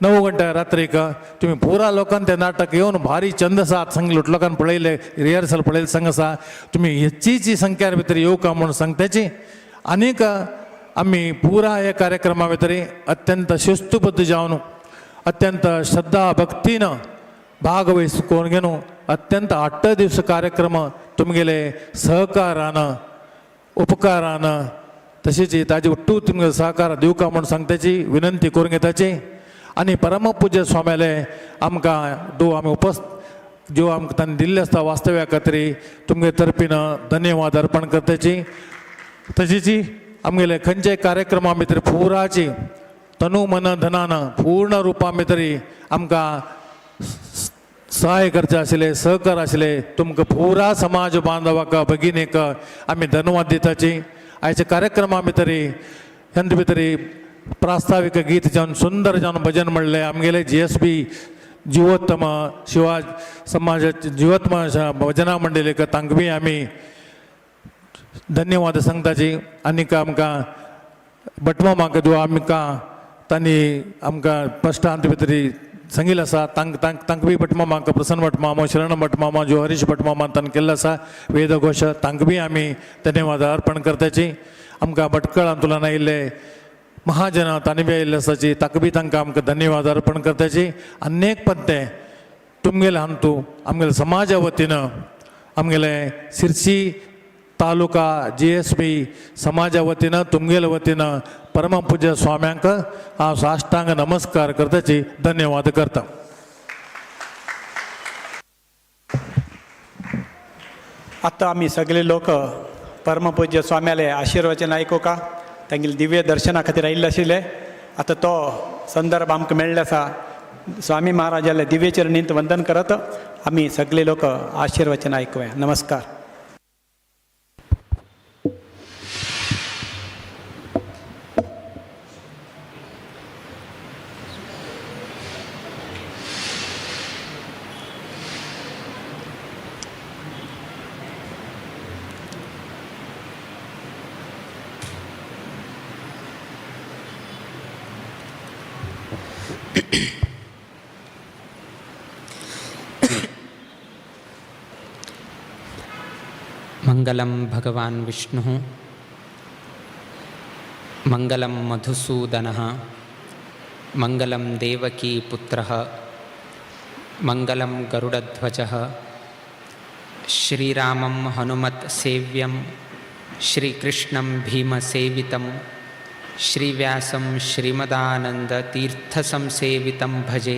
9 घंटे रात्रीक तुमी पुरा लोकांक ते नाटक येवन भारी चंद आसा. संग लोकांक पळयले रिहर्सल पळयले संग आसा. तुमी हेचीची संख्या भितर येवका म्हूण सांगताची. आनीक आमी पुरा ह्या कार्यक्रमा भितर अत्यंत शिस्तबद्ध जावन अत्यंत श्रद्धा भक्तीन भागवहिस करून घेवन अत्यंत 8 दिवस कार्यक्रम तुमगेले सहकारान उपकारान तशेंच ताजे उट्टू तुमगे सहकार दिवका म्हूण सांगताची विनंती करून घेताची. आनी परमपूज्य स्वाम्याले आमकां दो आमी ज्यो आमकां तांणी दिल्ले आसता वास्तव्या खातीर तुमगे तर्फीन धन्यवाद अर्पण करताची. तशेंच आमगेले खंयच्याय कार्यक्रमा भितर पुराची तनु मन धनान पूर्ण रुपा भितर आमकां सहाय करचे आशिल्ले सहकार आशिल्ले तुमकां पुरा समाज बांधवाक भगिनीक आमी धन्यवाद दिताची. आयच्या कार्यक्रमा भितर हेंत भितर प्रास्तावीक गीत जावन सुंदर जावन भजन म्हणलें आमगेले GSB Jivottam Shiva समाजाचे जिवोत्तम भजना मंडळीक तांकां बी आमी धन्यवाद सांगताची. आनीक आमकां भटमामाक जो आमकां तांणी आमकां प्रश्नांत भितर सांगिल्लें आसा तांकां बी भटमामाक प्रसन्न भटमामा शरण भटमामा जो हरीश भटमामा तांणी केल्लो आसा वेदघोश तांकां बी आमी धन्यवाद अर्पण करताची. आमकां भटकळान तुलना आयिल्ले महाजन तांणी बी आयिल्ले आसाची ताका बी तांकां आमकां धन्यवाद अर्पण करताची. अनेक पत्ते तुमगेले हांतू आमगेले समाजा वतीन आमगेले शिरसी तालुका GSB समाजा वतीन तुमगेले वतीन परमपूज्य स्वाम्यांक हांव साष्टांग नमस्कार करताची धन्यवाद करता. आतां आमी सगळे लोक परमपूज्य स्वाम्याले आशिर्वचन आयकुका तांगेले दिव्य दर्शना खातीर आयिल्ले आशिल्ले. आतां तो संदर्भ आमकां मेळ्ळो आसा. स्वामी महाराजाले दिव्य चरणींत वंदन करत आमी सगळे लोक आशिर्वचन आयकुया. नमस्कार. मंगलम भगवान विष्णुः मंगलम मधुसूदनः मंगलम देवकी पुत्रः मंगलम गरुडध्वजः श्रीरामं हनुमत् सेव्यं श्रीकृष्णं भीमसेवितं श्रीव्यासं श्रीमदानन्दतीर्थसंसेवितं भजे.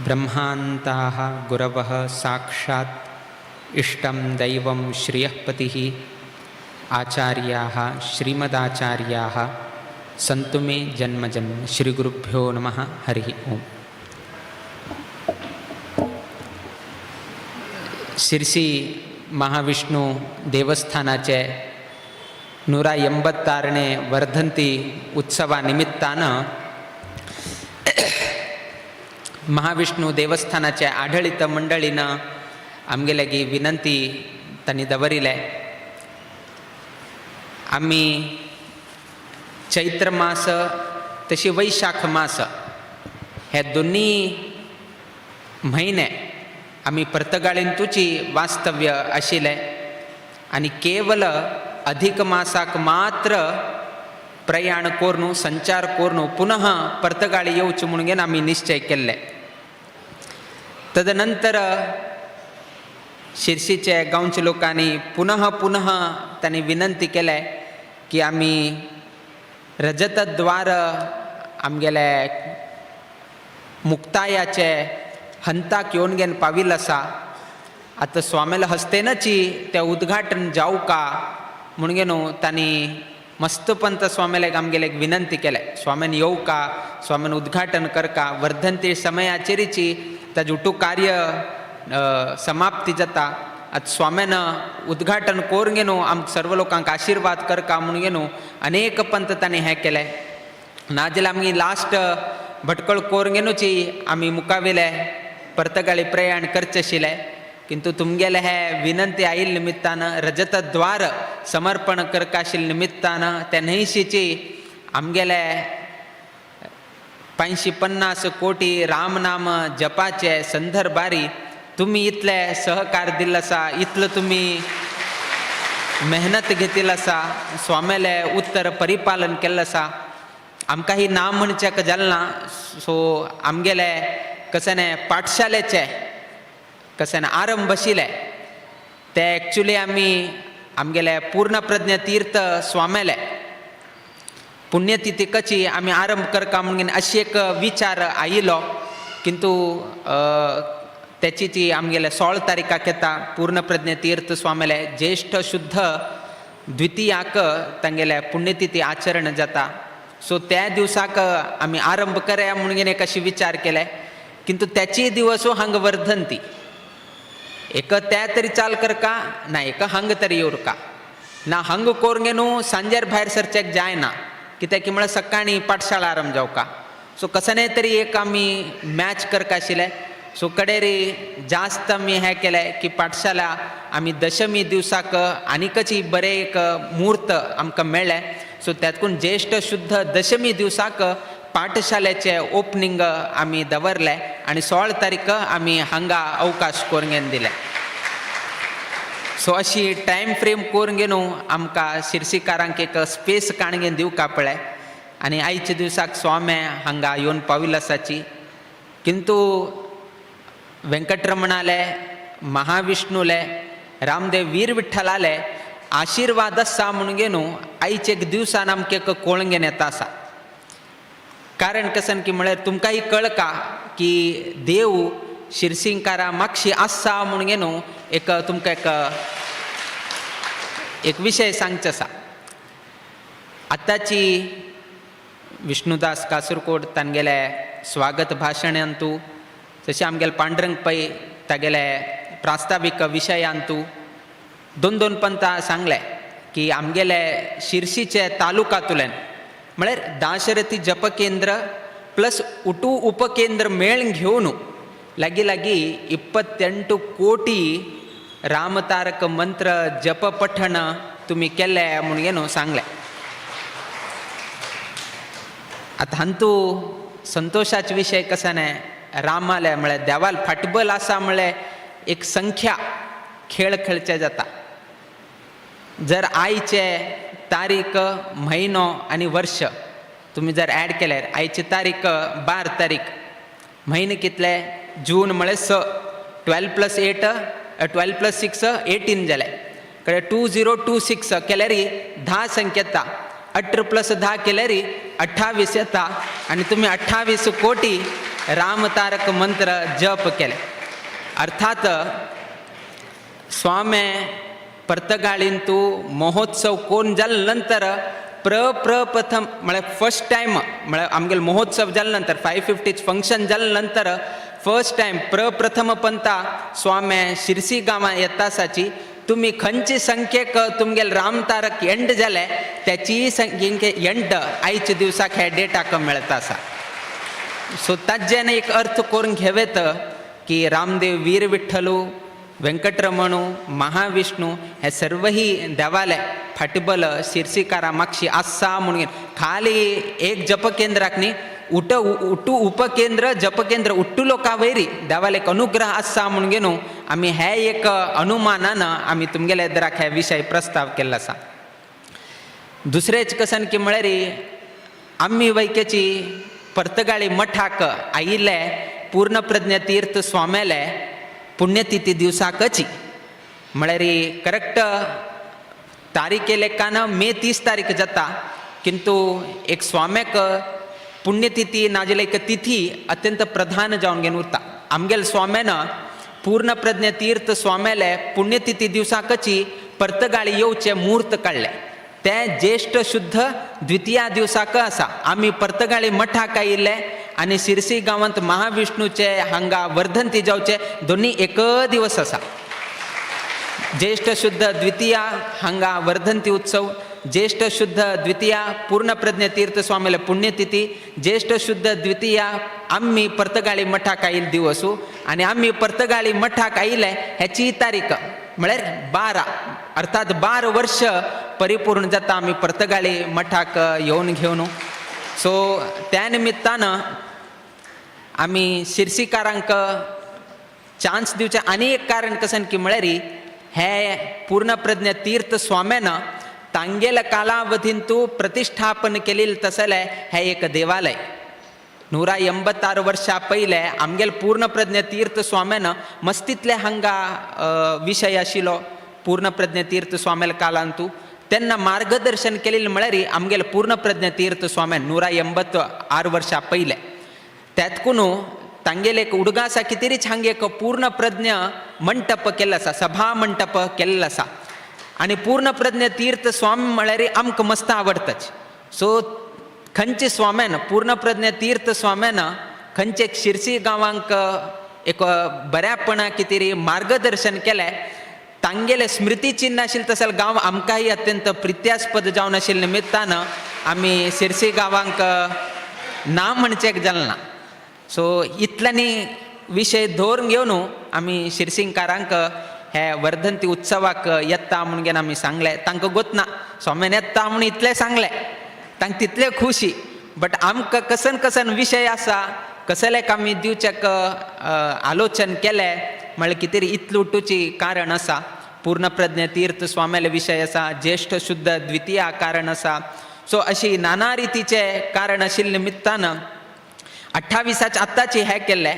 ब्रह्मान्ताः गुरवः साक्षात् इष्टं दैवं श्रियःपतिः आचार्याः श्रीमदाचार्याः सन्तु मे जन्म जन्म. श्रीगुरुभ्यो नमः. हरिः ओम्. शिरसी महाविष्णू देवस्थानाचे 186 वर्धंती उत्सवा निमित्तानं महाविष्णू देवस्थानाचे आढळीत मंडळीनं आमगे लागीं विनंती तांणी दवरिले. आमी चैत्र मास तशी वैशाख मास हे दोन्ही म्हयने आमी पर्तगाळींतूची वास्तव्य आशिल्लें आनी केवल अधिक मासाक मात्र प्रयाण करून संचार करून पुनः पर्तगाळी येवचें म्हणून घेवन आमी निश्चय केल्ले. तदनंतर शिरसीचे गांवच्या लोकांनी पुनः पुनः तांणी विनंती केले की आमी रजतद्वार आमगेले मुक्तायाचे हंताक येवन घेवन पाविल्लो आसा. आतां स्वामील्या हस्तेनची तें उद्घाटन जावं का म्हणून न्हू तांणी मस्तपंत स्वामीले आमगेले विनंती केले, स्वामीन येवं का, स्वामीन उद्घाटन करका. वर्धंती समयाचेरीची ताजें उटू कार्य समाप्ती जाता आतां स्वाम्यान उद्घाटन करून घेवन आमकां सर्व लोकांक आशिर्वाद करका म्हणून घेवन अनेक पंत तांणी हें केलें. नाजाल्यार आमी लास्ट भटकळ करून घेवनूची आमी मुखावेले पर्तगाळी प्रयाण करचें आशिल्लें, किंतु तुमगेले हे विनंती आयिल्ले निमित्तान रजतद्वार समर्पण करका आशिल्ले निमित्तान त्या न्हंयशीची आमगेले 550 कोटी रामनाम जपाचे संदर्भारी तुम्ही इतले सहकार दिल्लो आसा, इतलो तुमी मेहनत घेतिल्लो आसा, स्वाम्याले उत्तर परिपालन केल्लें आसा. आमकां ही ना म्हणच्याक जालें ना. सो आमगेले कशें न्ही पाठशालेचे कशें न्ही आरंभ आशिल्ले ते एक्चुली आमी आमगेले पूर्णप्रज्ञ तीर्थ स्वाम्याले पुण्यतिथीकची आमी आरंभ करका म्हणून अशी एक विचार आयिल्लो, किंतु त्याची ती आमगेले 16 तारीखाक येता पूर्णप्रज्ञ तीर्थ स्वाम्याले ज्येष्ठ शुद्ध द्वितीयाक तांगेले पुण्यतिथी आचरण जाता. सो त्या दिवसाक आमी आरंभ करया म्हणून एक अशी विचार केले, किंतु त्याची दिवस हांग वर्धंती एक त्या तरी चाल करका ना एक हांग तरी येवरका ना हांग करून न्हू सांजेर भायर सरचेक जायना, कित्याक की म्हळ्यार सकाळीं पाठशाळा आरंभ जावका. सो कसं तरी एक आमी मॅच करका आशिल्लें. सो कडेरी जास्त आमी हें केलें की पाठशाला आमी दशमी दिवसाक आनीकच बरें एक म्हूर्त आमकां मेळ्ळें. सो त्यातकून ज्येष्ठ शुद्ध दशमी दिवसाक पाठशालेचें ओपनींग आमी दवरलें आनी 16 तारीख आमी हांगा अवकाश करून दिले. सो अशी टायम फ्रेम करून घेवन आमकां शिरसीकारांक एक स्पेस काणगेन दिवका पळय आनी आयच्या दिवसाक स्वामे हांगा येवन पाविल्लो आसाची. किंतु वेंकटरमणाले महाविष्णूले रामदेव वीर विठ्ठलाले आशिर्वाद आसा म्हणून घेवन आयच्या एक दिवसान आमकां एक कोळंगेन येता आसा. कारण कसन की म्हळ्यार तुमकांय कळका की देव शिरसिंकारा मागशी आसा म्हणून घेवन एक तुमकां एक एक विशय सांगचो आसा. आतांची विष्णुदास कासरकोड तांगेले स्वागत भाशणांतू तशें आमगेले पांडुरंग पै तागेले प्रास्तावीक विशयांतू दोन दोन पंता सांगले की आमगेले शिरशीचे तालुकांतल्यान म्हळ्यार दाशरथी जपकेंद्र प्लस उटू उपकेंद्र मेळ घेवन लागीं लागीं 28 कोटी रामतारक मंत्र जप पठण तुमी केले म्हणून घेवन सांगलें. आतां हांतू संतोशाचो विशय कसो न्ही रामाले म्हळ्यार देवाल फाटबल आसा म्हळ्यार एक संख्या खेळ खेळचे जाता. जर आयचे तारीख म्हयनो आनी वर्ष तुमी जर ऍड केल्यार आयची तारीख 12 तारीख म्हयने कितले जून म्हळ्यार 6 12 प्लस 8 12 प्लस 6 18 जाले कडेन 2026 केल्यार 10 संख्या येता 18 प्लस 10 केल्यार 28 येता आनी तुमी 28 कोटी रामतारक मंत्र जप केले. अर्थात स्वामे पर्तगाळींतू महोत्सव कोण जाले नंतर प्रप्रथम म्हळ्यार फर्स्ट टायम म्हळ्यार आमगेलो महोत्सव जाले नंतर 550 फंक्शन जाले नंतर फर्स्ट टायम प्रप्रथम पंता स्वामे शिरसी गांवां येता आसाची तुमी खंयचे संख्येक तुमगेले रामतारक एंड जाले त्याची संख्ये एंड आयच्या दिवसाक हे डेटाक मेळता आसा. सो ताज्यान एक अर्थ करून घेवेत की रामदेव वीर विठ्ठलू वेंकटरमणू महाविष्णू हे सर्वही देवाले फाटबल शिरसीकारा मागशी आसा म्हणून खाली एक जपकेंद्राक न्ही उट उटू उपकेंद्र जपकेंद्र उट्टू लोका वयरी देवाले एक अनुग्रह आसा म्हणून घेवन आमी हे एक अनुमानान आमी तुमगेले एदराक हे विशय प्रस्ताव केल्लो आसा. दुसरेंच कसन की म्हळ्यार आमी वैकेची पर्तगाळी मठाक आयिल्ले पूर्णप्रज्ञ तीर्थ स्वाम्याले पुण्यतिथी दिवसाकची म्हळ्यार करेक्ट तारीखे लेखान मे 30 तारीख जाता, किंतु एक स्वाम्याक पुण्यतिथी नाजाल्यार एक तिथी अत्यंत प्रधान जावन घेवन उरता. आमगेले स्वाम्यान पूर्णप्रज्ञ तीर्थ स्वाम्याले पुण्यतिथी दिवसाकची पर्तगाळी येवचे म्हूर्त काडले ते ज्येष्ठ शुद्ध द्वितीया दिवसाक आसा. आमी पर्तगाळी मठाक आयिल्ले आनी शिरसी गांवांत महाविष्णूचे हांगा वर्धंती जावचे दोन्ही एक दिवस आसा. ज्येष्ठ शुद्ध द्वितीया हांगा वर्धंती उत्सव, ज्येष्ठ शुद्ध द्वितीया पूर्णप्रज्ञ तीर्थ स्वामीला पुण्यतिथी, ज्येष्ठ शुद्ध द्वितीया आम्ही पर्तगाळी मठाक आयिल्ले दिवसू आनी आम्ही पर्तगाळी मठाक आयिल्ले ह्याची तारीख म्हळ्यार 12, अर्थात 12 वर्ष परिपूर्ण जाता आमी पर्तगाळी मठाक येवन घेवन. सो त्या निमित्तानं आमी शिरसीकारांक चान्स दिवचें आनी एक कारण कशें की म्हळ्यार हे पूर्णप्रज्ञ तीर्थ स्वाम्यान तांगेल्या कालावधींतू प्रतिष्ठापन केलेलं तसलें हें एक देवालय. 186 वर्षां पयलें आमगेले पूर्णप्रज्ञ तीर्थ स्वाम्यान मस्तींतले हांगा विशय आशिल्लो पूर्णप्रज्ञ तीर्थ स्वाम्याल्या कालांतू तेन्ना मार्गदर्शन केलेलें म्हळ्यार आमगेले पूर्णप्रज्ञ तीर्थ स्वाम्यान 186 वर्षां पयलें. त्यातकून तांगेले एक उडगासा कितेरीच हांगे एक पूर्णप्रज्ञ मंटप केल्लो आसा, सभा मंटप केल्लो आसा आनी पूर्णप्रज्ञ तीर्थ स्वामी म्हळ्यार आमकां मस्त आवडटाच. सो खंयचे स्वाम्यान पूर्णप्रज्ञ तीर्थ स्वाम्यान खंयचे एक शिरसी गांवांक एक बऱ्यापणा कितें मार्गदर्शन केलें, तांगेलें स्मृती चिन्ह आशिल्लें तशें गांव आमकांय अत्यंत प्रित्यास्पद जावन आशिल्ल्या निमित्तान आमी शिरसी गांवांक ना म्हणचें जालें ना. सो इतल्यांनी विशय दवरून घेवन आमी शिरसिंकारांक हे वर्धंती उत्सवाक येता म्हूण घेवन आमी सांगलें. तांकां गोतना स्वाम्यान येता म्हूण इतलें सांगलें, तांकां तितलें खुशी, बट आमकां कसन कसन विशय आसा कसलेक आमी दिवच्याक आलोचन केलें म्हळ्यार कितें इतलें उठुची कारण आसा. पूर्णप्रज्ञ तीर्थ स्वाम्याले विशय आसा, ज्येष्ठ शुद्ध द्वितीया कारण आसा. सो अशी नाना रितीचे कारण आशिल्ले निमित्तान 28 आत्ताची हें केल्लें,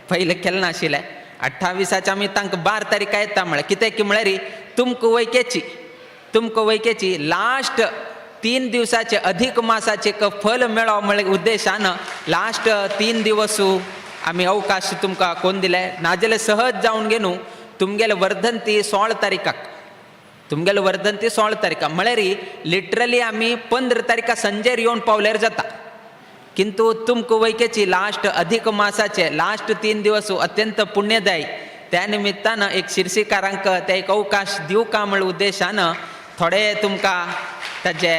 पयलें केलें नाशिल्लें. 28 आमी तांकां 12 तारीख येता म्हळ्यार कितें की म्हळ्यार तुमकां वैकेची लास्ट 3 दिवसाचे अधिक मासाचे एक फल मेळो म्हळ्या उद्देशान लास्ट 3 दिवस आमी अवकाश तुमकां कोण दिले नाजाल्यार सहज जावन घेवन तुमगेले वर्धंती 16 तारीखाक, तुमगेले वर्धंती 16 तारीखाक म्हळ्यार लिटरली आमी 15 तारीखा संजेर येवन पावल्यार जाता, किंतु तुमकां वैकेची लास्ट अधिक मासाचे लास्ट 3 दिवस अत्यंत पुण्यदायी. त्या निमित्तान एक शिरसीकारांक ते एक अवकाश दिवका म्हळ्या उद्देशान थोडे तुमकां ताजे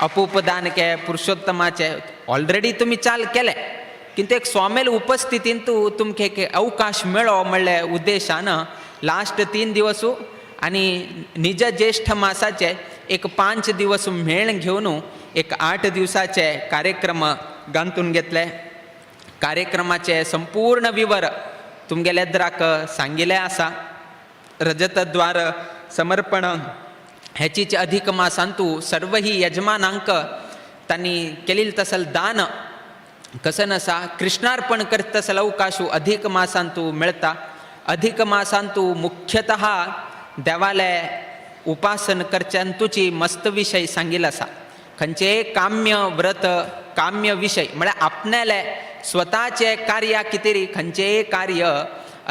अपूपदान के पुरुषोत्तमाचे ऑलरेडी तुमी चाल केले, किंतु एक स्वामेल उपस्थितींतू तुमकां एक अवकाश मेळो म्हळ्या उद्देशान लास्ट 3 दिवस आनी निज ज्येष्ठ मासाचे एक 5 दिवस मेळ घेवन एक 8 दिवसाचे कार्यक्रम गांतून घेतले. कार्यक्रमाचे संपूर्ण विवर तुमगेले द्राक सांगिल्लें आसा. रजतद्वार समर्पण ह्याचीच अधिक मासांतू सर्व ही यजमानांक तांणी केलेलं तसल दान कसं नसा कृष्णार्पण करत तसल अवकाशू अधिक मासांतू मेळता. अधिक मासांतू मुख्यतः देवाले उपासन करच्यांतूची मस्त विशय सांगिल्लो आसा. खंयचे काम्य व्रत काम्य विशय म्हळ्यार आपणाले स्वताचे कार्य कितें खंयचेय कार्य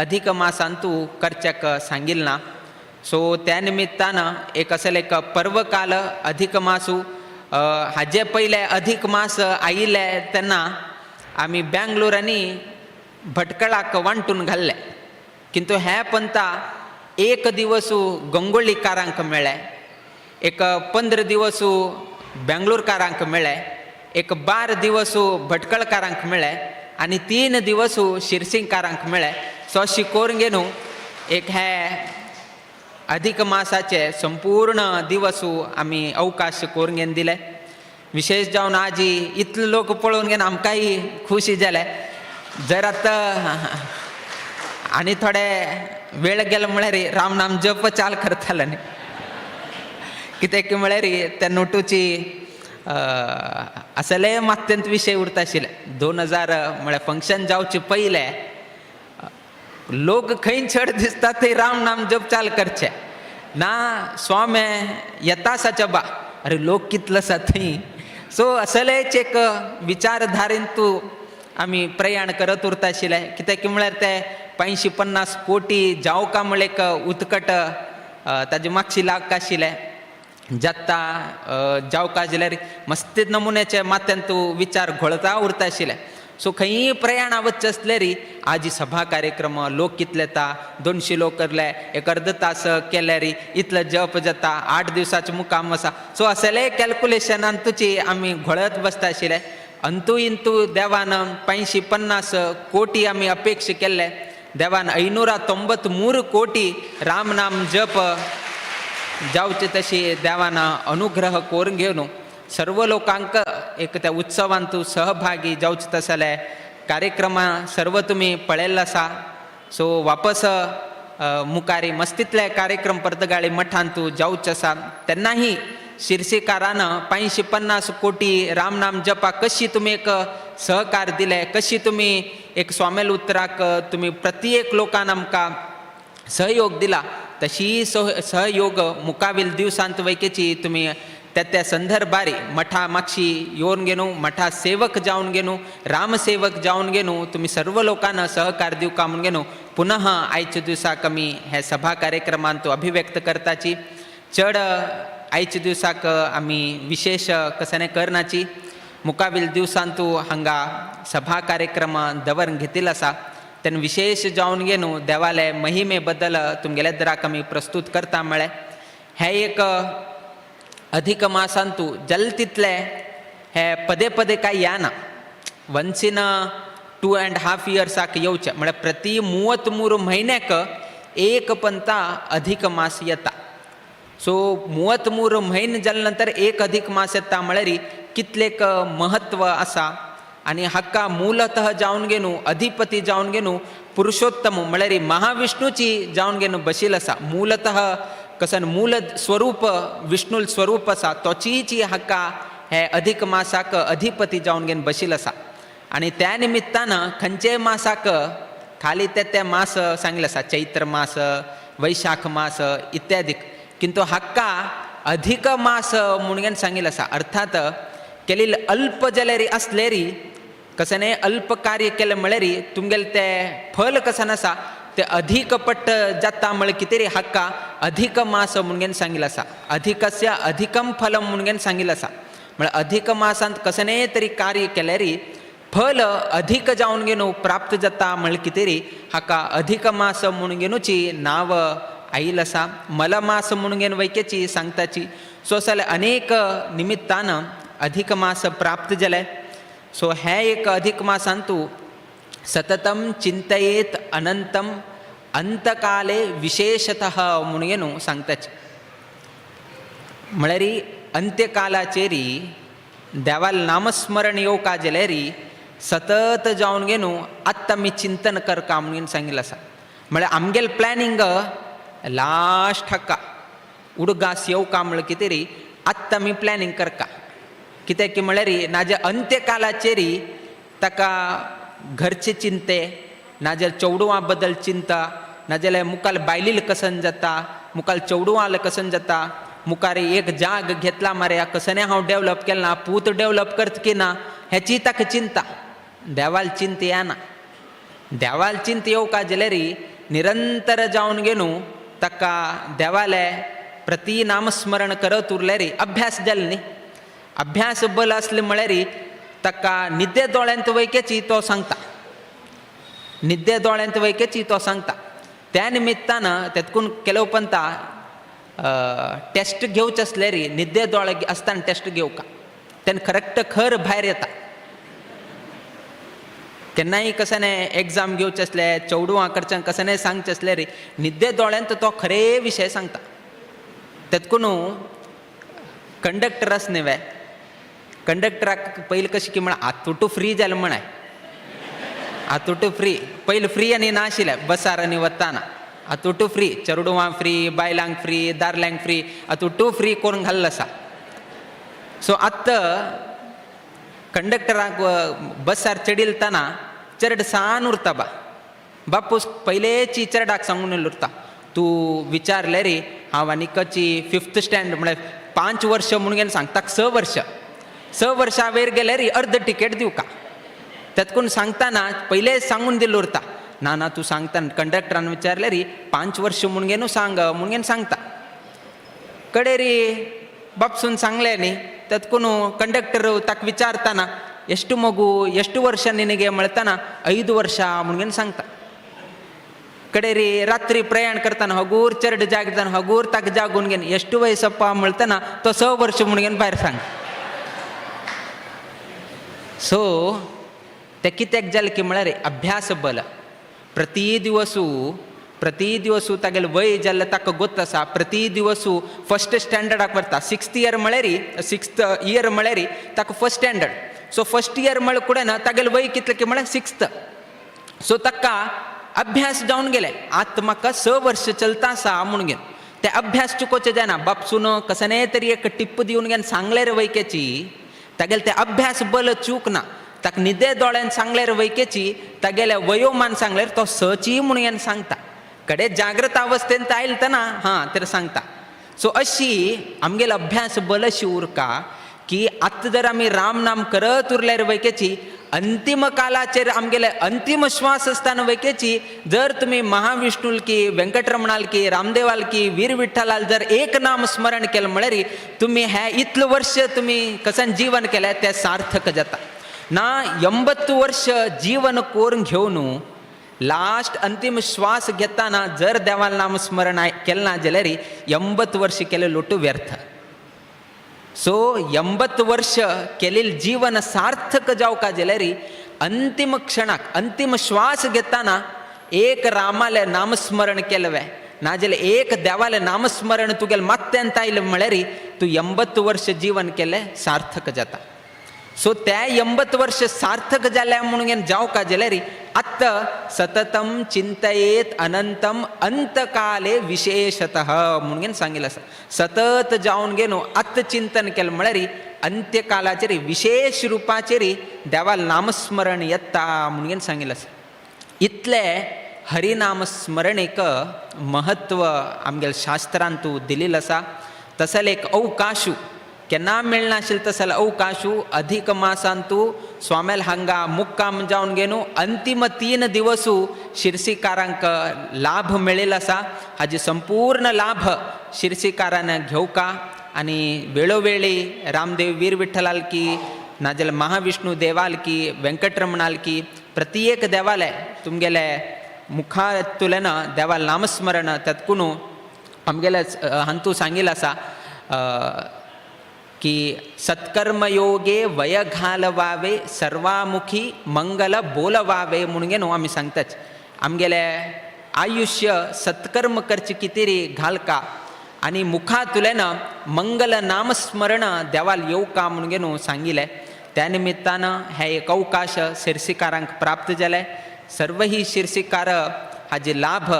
अधिक मासांतू करच्याक सांगिल्लें ना. सो त्या निमित्तान एक असले एक पर्वकाल अधिक मासू हाजे पयले अधिक मास आयिल्ले तेन्ना आमी बेंगलोर आनी भटकळाक वांटून घाल्ले, किंतु हे पंता 1 दिवस गंगोळीकारांक मेळ्ळे, एक 15 दिवस बेंगलोरकारांक मेळ्ळे, एक 12 दिवस भटकळकारांक मेळ्ळे आनी 3 दिवस शिरसिंगकारांक मेळ्ळे. सो अशी करून घेवन एक हे अधिक मासाचे संपूर्ण दिवस आमी अवकाश करून घेवन दिले. विशेष जावन आजी इतले लोक पळोवन घेवन आमकांय खुशी जाले. जर आतां आनी थोडे वेळ गेलो म्हळ्यार राम नाम जप चाल करताले न्ही, कित्याक की म्हळ्यार त्या नोटूची असले मात्यंत विशय उरता आशिल्ले. 2000 म्हळ्यार फंक्शन जावचे पयलें लोक खंय चड दिसता ते राम नाम जप चाल करचे ना, स्वामे येता आसाच्या बा, अरे लोक कितलो आसा थंय. सो असलेच एक विचारधारेन तूं आमी प्रयाण करत उरता आशिल्ले. कित्याक की म्हळ्यार ते 85-50 कोटी जावका म्हळ्यार एक उत्कट ताजे मागशी लाग आशिल्ले. जाता जावका जाल्यार मस्तीत नमुन्याचे माथ्यान तूं विचार घोळता उरता आशिल्ले. सो खंयी प्रयाणा वचचें आसल्यार आजी सभा कार्यक्रम लोक कितले येता, 200 लोक करले, एक अर्द तास केल्यार इतलो जप जाता, 8 दिवसाचें मुकाम आसा. सो असले कॅल्कुलेशनान तुची आमी घोळत बसता आशिल्ले. अंतू इंतू देवान 550 कोटी आमी अपेक्षा केल्ले, देवान 593 कोटी राम नाम जप जावचे तशी देवान अनुग्रह करून घेवन सर्व लोकांक एक त्या उत्सवांत सहभागी जावचे तसले कार्यक्रमा सर्व तुमी पळयल्लो आसा. सो वापस मुखारी मस्तीतले कार्यक्रम पर्तगाळी मठांत जावचे आसा. तेन्नाही शिरसीकारान 550 कोटी रामनाम जपा कशी तुमी एक सहकार दिले, कशी तुमी एक स्वामेल उतराक तुमी प्रत्येक लोकान आमकां सहयोग दिला, तशी सहयोग मुकावील दिवसांत वैकेची तुमी त्या त्या संदर्भारी मठा मागशी येवन घेनू, मठा सेवक जावन घेनू, रामसेवक जावन घेनू तुमी सर्व लोकांना सहकार दिवका म्हणून घेनू पुनः आयच्या दिवसाक आमी हे सभा कार्यक्रमांत अभिव्यक्त करताची. चड आयच्या दिवसाक आमी विशेष कसाने करनाची. मुकावील दिवसांतू हांगा सभा कार्यक्रम दवरून घेतिल्लो आसा. तेन्ना विशेष जावन घेनू देवाले महिमे बद्दल तुमगेल्या दराक आमी प्रस्तूत करता. म्हळ्यार हें एक अधिक मासांतू जल तितले हे पदे पदे काय येना, वन्स इन 2.5 इयर्साक येवचें, म्हळ्यार प्रति 33 म्हयन्याक एक पंता अधिक मास येता. सो 33 म्हयने जाले नंतर एक अधिक मास येता म्हळ्यार कितलेक महत्व आसा. आनी हाका मूलतः जावन घेनू अधिपती जावन घेनू पुरुषोत्तम म्हळ्यार महाविष्णूची जावन घेनू बशील आसा. मूलतः कसन मूल स्वरूप विष्णूल स्वरूप आसा तोचीची हाका हे अधिक मासाक अधिपती जावन घेवन बशील आसा. आनी त्या निमित्तान खंयचेय मासाक खाली ते ते मास सांगले आसा, चैत्र मास, वैशाख मास इत्यादी, किंतु हाका अधिक मास म्हणून सांगिल्लें आसा. अर्थात केलेले अल्प जाल्यार आसल्यारी कसने अल्प कार्य केलें म्हळ्यार तुमगेलें तें फल कसन आसा ते अधिक पट्ट जाता म्हळ्यार कितें रे हाका अधिक मास म्हणून सांगिल्लें आसा. अधिकस्य अधिकम फलम म्हणून सांगिल्लें आसा. म्हळ्यार अधिक मासांत कसनेय तरी कार्य केल्यार फल अधिक जावन घेवन प्राप्त जाता म्हळ्यार कितें रे हाका अधिक मास म्हणून घेवची नांव आयिल्लें आसा. मलमास म्हणून घेवन वैकेची सांगताची. सो जाल्यार अनेक निमित्तान अधिक मास प्राप्त जाले. सो हें एक अधिक मासांतू सततम चिंतयेत अनंतम अंतकाले विशेषतः म्हणून घेवन सांगताची. म्हळ्यार अंत्यकालाचेरी देवाल नामस्मरण येवका जाल्यार सतत जावन घेवन आत्तां आमी चिंतन करका म्हणून सांगिल्लें आसा. म्हळ्यार आमगेलें प्लॅनिंग लास्ट हाका उडगास येवका म्हळ्यार कितें रे आत्तां आमी प्लॅनिंग करका. कित्याक की म्हळ्यार नाजाल्यार अंत्यकालाचेरी ताका घरचे चिंते, नाजाल्यार चेडवां बद्दल चिंता, नाजाल्यार मुखार बायलील कसन जाता, मुखार चेडवां कसन जाता, मुखार एक जाग घेतला मरे कसने हांव डेवलप केला ना, पूत डेवलप करत की ना हेची ताका चिंता. देवाल चिंता येना. देवाल चिंता येवका जाल्यार निरंतर जावन घेवन ताका देवाले प्रति नामस्मरण करत उरल्यार अभ्यास जालो न्ही. अभ्यास बल आसले म्हळ्यार ताका निद्दे दोळ्यांत वैकेची तो सांगता, निद्दे दोळ्यांत वैकेची तो सांगता. त्या निमित्तान तेतकून केलो पंता टेस्ट घेवचे आसल्यार निद्दे दोळे आसतना टेस्ट घेवका, तेन्ना करेक्ट खर भायर येता. केन्नाय कशें एग्जाम घेवचे आसले चेडवां कडच्यान कशें सांगचें आसल्यार निद्दे दोळ्यांत तो खरे विशय सांगता. तेतकून कंडक्टर आस न्ही वे, कंडक्टराक पयलीं कशें की म्हळ्यार आतुटू फ्री जालें म्हणाय, आतुटू फ्री पयलीं फ्री आनी नाशिल्लें बसार आनी वताना आतुटू फ्री, चेडवां फ्री, बायलांक फ्री, दादल्यांक फ्री, आतुटू फ्री करून घाल्लो आसा. सो आतां कंडक्टराक बसार चडिलतना चेरड सान उरता बा, बापूस पयलेची चेरडाक सांगून उरता, तूं विचारलें रे हांव आनीकची 5th stand म्हळ्यार 5 वर्ष म्हणून सांगता 6 वर्ष, 6 वर्सां वयर गेल्यार अर्द टिकेट दिवका. तेतकून सांगतना पयलेच सांगून दिल्लो उरता, ना ना तूं सांगता कंडक्टरान विचारलें रे 5 वर्ष म्हणून न्हू सांग म्हणून सांगता. कडे रे बापसून सांगलें न्ही, तेतकून कंडक्टर ताका विचारतना ಎಷ್ಟು मगू ಎಷ್ಟು ವರ್ಷ ನಿನಗೆ म्हळताना 5 वर्ष म्हणून सांगता. कडेरी रात्री प्रयाण करताना हगूर चरड जागताना हगूर ताका जागून घेन ಎಷ್ಟು वयसप्पा म्हळताना तो 6 वर्ष म्हणून भायर सांग. सो ते कित्याक जालें की म्हळ्यार अभ्यास बल प्रति दिवसू प्रति दिवसू तागेलें वय जाल्लें ताका गोत आसा. प्रति दिवसू फर्स्ट स्टँडर्डाक व्हरता. सिक्स्थ इयर म्हळ्यार सिक्स्थ इयर म्हळ्यार ताका first standard. So first year म्हळ्यार कुडें ना तागेलें वय कितलें की म्हळ्यार सिक्स्थ. सो ताका अभ्यास जावन गेले आतां म्हाका 6 वर्ष चलता आसा म्हणून घेवन ते अभ्यास चुकोवचें जायना. बापसून कसने तरी एक टिप्प दिवन घेवन सांगलें रे वयकेची तागेलें ते अभ्यास बल चूक ना. ताका न्हिदे दोळ्यान सांगलें रे वयकेची तागेलें वयोमान सांगल्यार तो सची म्हणून घेवन सांगता. कडे जागृत अवस्थेंत आयले तेन्ना हां तर सांगता. सो अशी आमगेलो अभ्यास बल अशी उरका की आतां जर आमी राम नाम करत उरल्यार वयकेची अंतिम कालाचेर आमगेले अंतिम श्वास आसतना वयकेची जर तुमी महाविष्णूल की वेंकटरमणाल की रामदेवाल की वीर विठ्ठलाल जर एक नाम स्मरण केलें म्हळ्यार तुमी हे इतलें वर्ष तुमी कसन जीवन केलें तें सार्थक जाता. ना 80 वर्ष जीवन कोरून घेवन लास्ट अंतिम श्वास घेताना जर देवाल नाम स्मरण केलें ना जाल्यार 80 वर्ष केलें लोटू व्यर्थ. सो 80 वर्ष केलेलं जीवन सार्थक जावका जाल्यार अंतिम क्षणाक अंतिम श्वास घेताना एक रामालें नामस्मरण केलें वे नाजाल्यार एक देवालें नामस्मरण तुगेलें मात्यांत आयलें म्हळ्यार तूं 80 वर्ष जीवन केलें सार्थक जाता. सो त्या 80 वर्ष सार्थक जाल्या म्हणून जावका जाल्यार आत्तां सततम चिंतयेत अनंतम अंतकाले विशेषतः म्हणून सांगिल्लें आसा. सतत जावन घेवन आत्तां चिंतन केलें म्हळ्यार अंत्यकालाचेर विशेष रुपाचेर देवाल नामस्मरण येता म्हणून सांगिल्लें आसा. इतलें हरिनामस्मरणेक महत्व आमगेल्या शास्त्रांतू दिलेलें आसा. तसले एक अवकाशू केन्ना मेळनाशिल्लें तसले अवकाशू अधिक मासांतू स्वामेल हांगा मुक्काम जावन घेवन अंतिम 3 दिवसू शिरसीकारांक लाभ मेळिल्लो आसा. हाजी संपूर्ण लाभ शिरसीकारान घेवका आनी वेळोवेळी रामदेव वीर विठ्ठलाल की नाजाल्यार महाविष्णू देवाल की वेंकटरमणाल की प्रत्येक देवालय तुमगेले मुखांतल्यान देवाल नामस्मरण त्यातकून आमगेले हांतू सांगिल्लें आसा की सत्कर्मयोगे वय घालवावे सर्वामुखी मंगल बोलवावे म्हणून न्हू आमी सांगताच. आमगेले आयुष्य सत्कर्म करचे कितें घालका आनी मुखांतल्यान मंगल नामस्मरण देवाल येवका म्हणून न्हू सांगिल्लें. त्या निमित्तान हे एक अवकाश शिरसीकारांक प्राप्त जाले. सर्वही शिरसीकार हाजे लाभ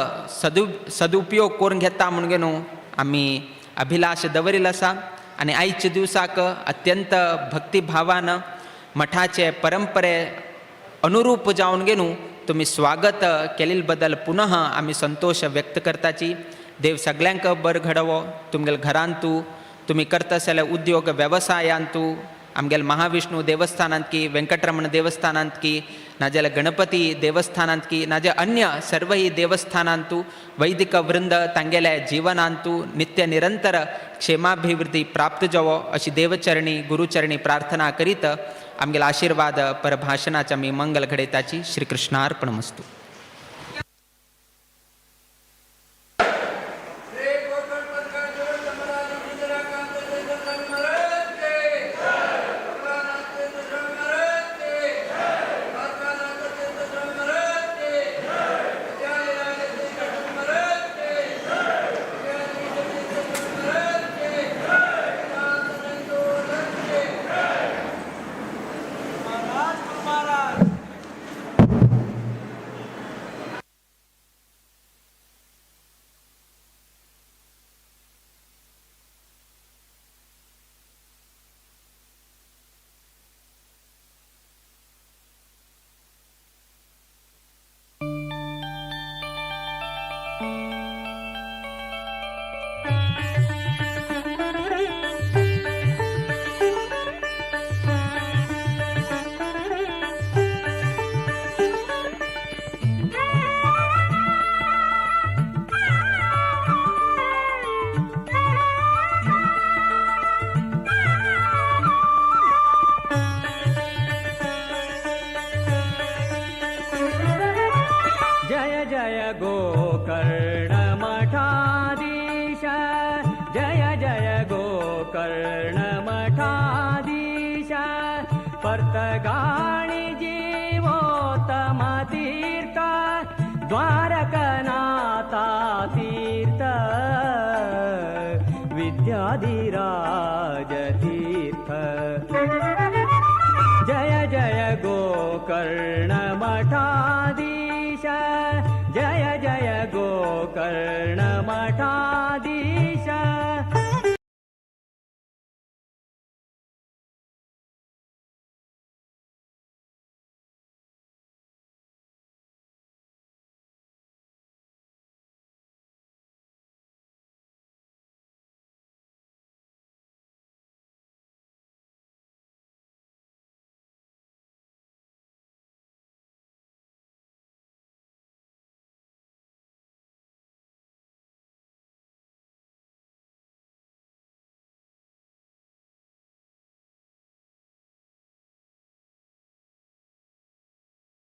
सदुपयोग करून घेता म्हणून न्हू आमी अभिलाश दवरिल्लो आसा. आनी आयच्या दिवसाक अत्यंत भक्तिभावान मठाचे परंपरे अनुरूप जावन घेवन तुमी स्वागत केल्ले बद्दल पुनः आमी संतोश व्यक्त करताची. देव सगल्यांक बरें घडोवो. तुमगेल्या घरांतू तुमी करता जाल्यार उद्योग वेवसायांतू आमगेल्या महाविष्णू देवस्थानांत की वेंकटरमण देवस्थानांत की नाजाल्यार गणपती देवस्थानांत की नाजाल्यार अन्य सर्वही देवस्थानांतू वैदिक वृंद तांगेल्या जीवनांतू नित्य निरंतर क्षेमाभिवृद्धी प्राप्त जावो अशी देवचरणी गुरुचरणी प्रार्थना करीत आमगेला आशीर्वाद परभाषणाच्या मी मंगल घडयताची. श्रीकृष्णार्पणमस्तु. पर्तगाळी जीवोत्तम तीर्थ द्वारकनाथा तीर्थ विद्याधिराज तीर्थ। जय जय गोकर्ण मठाधीश जय जय गोकर्ण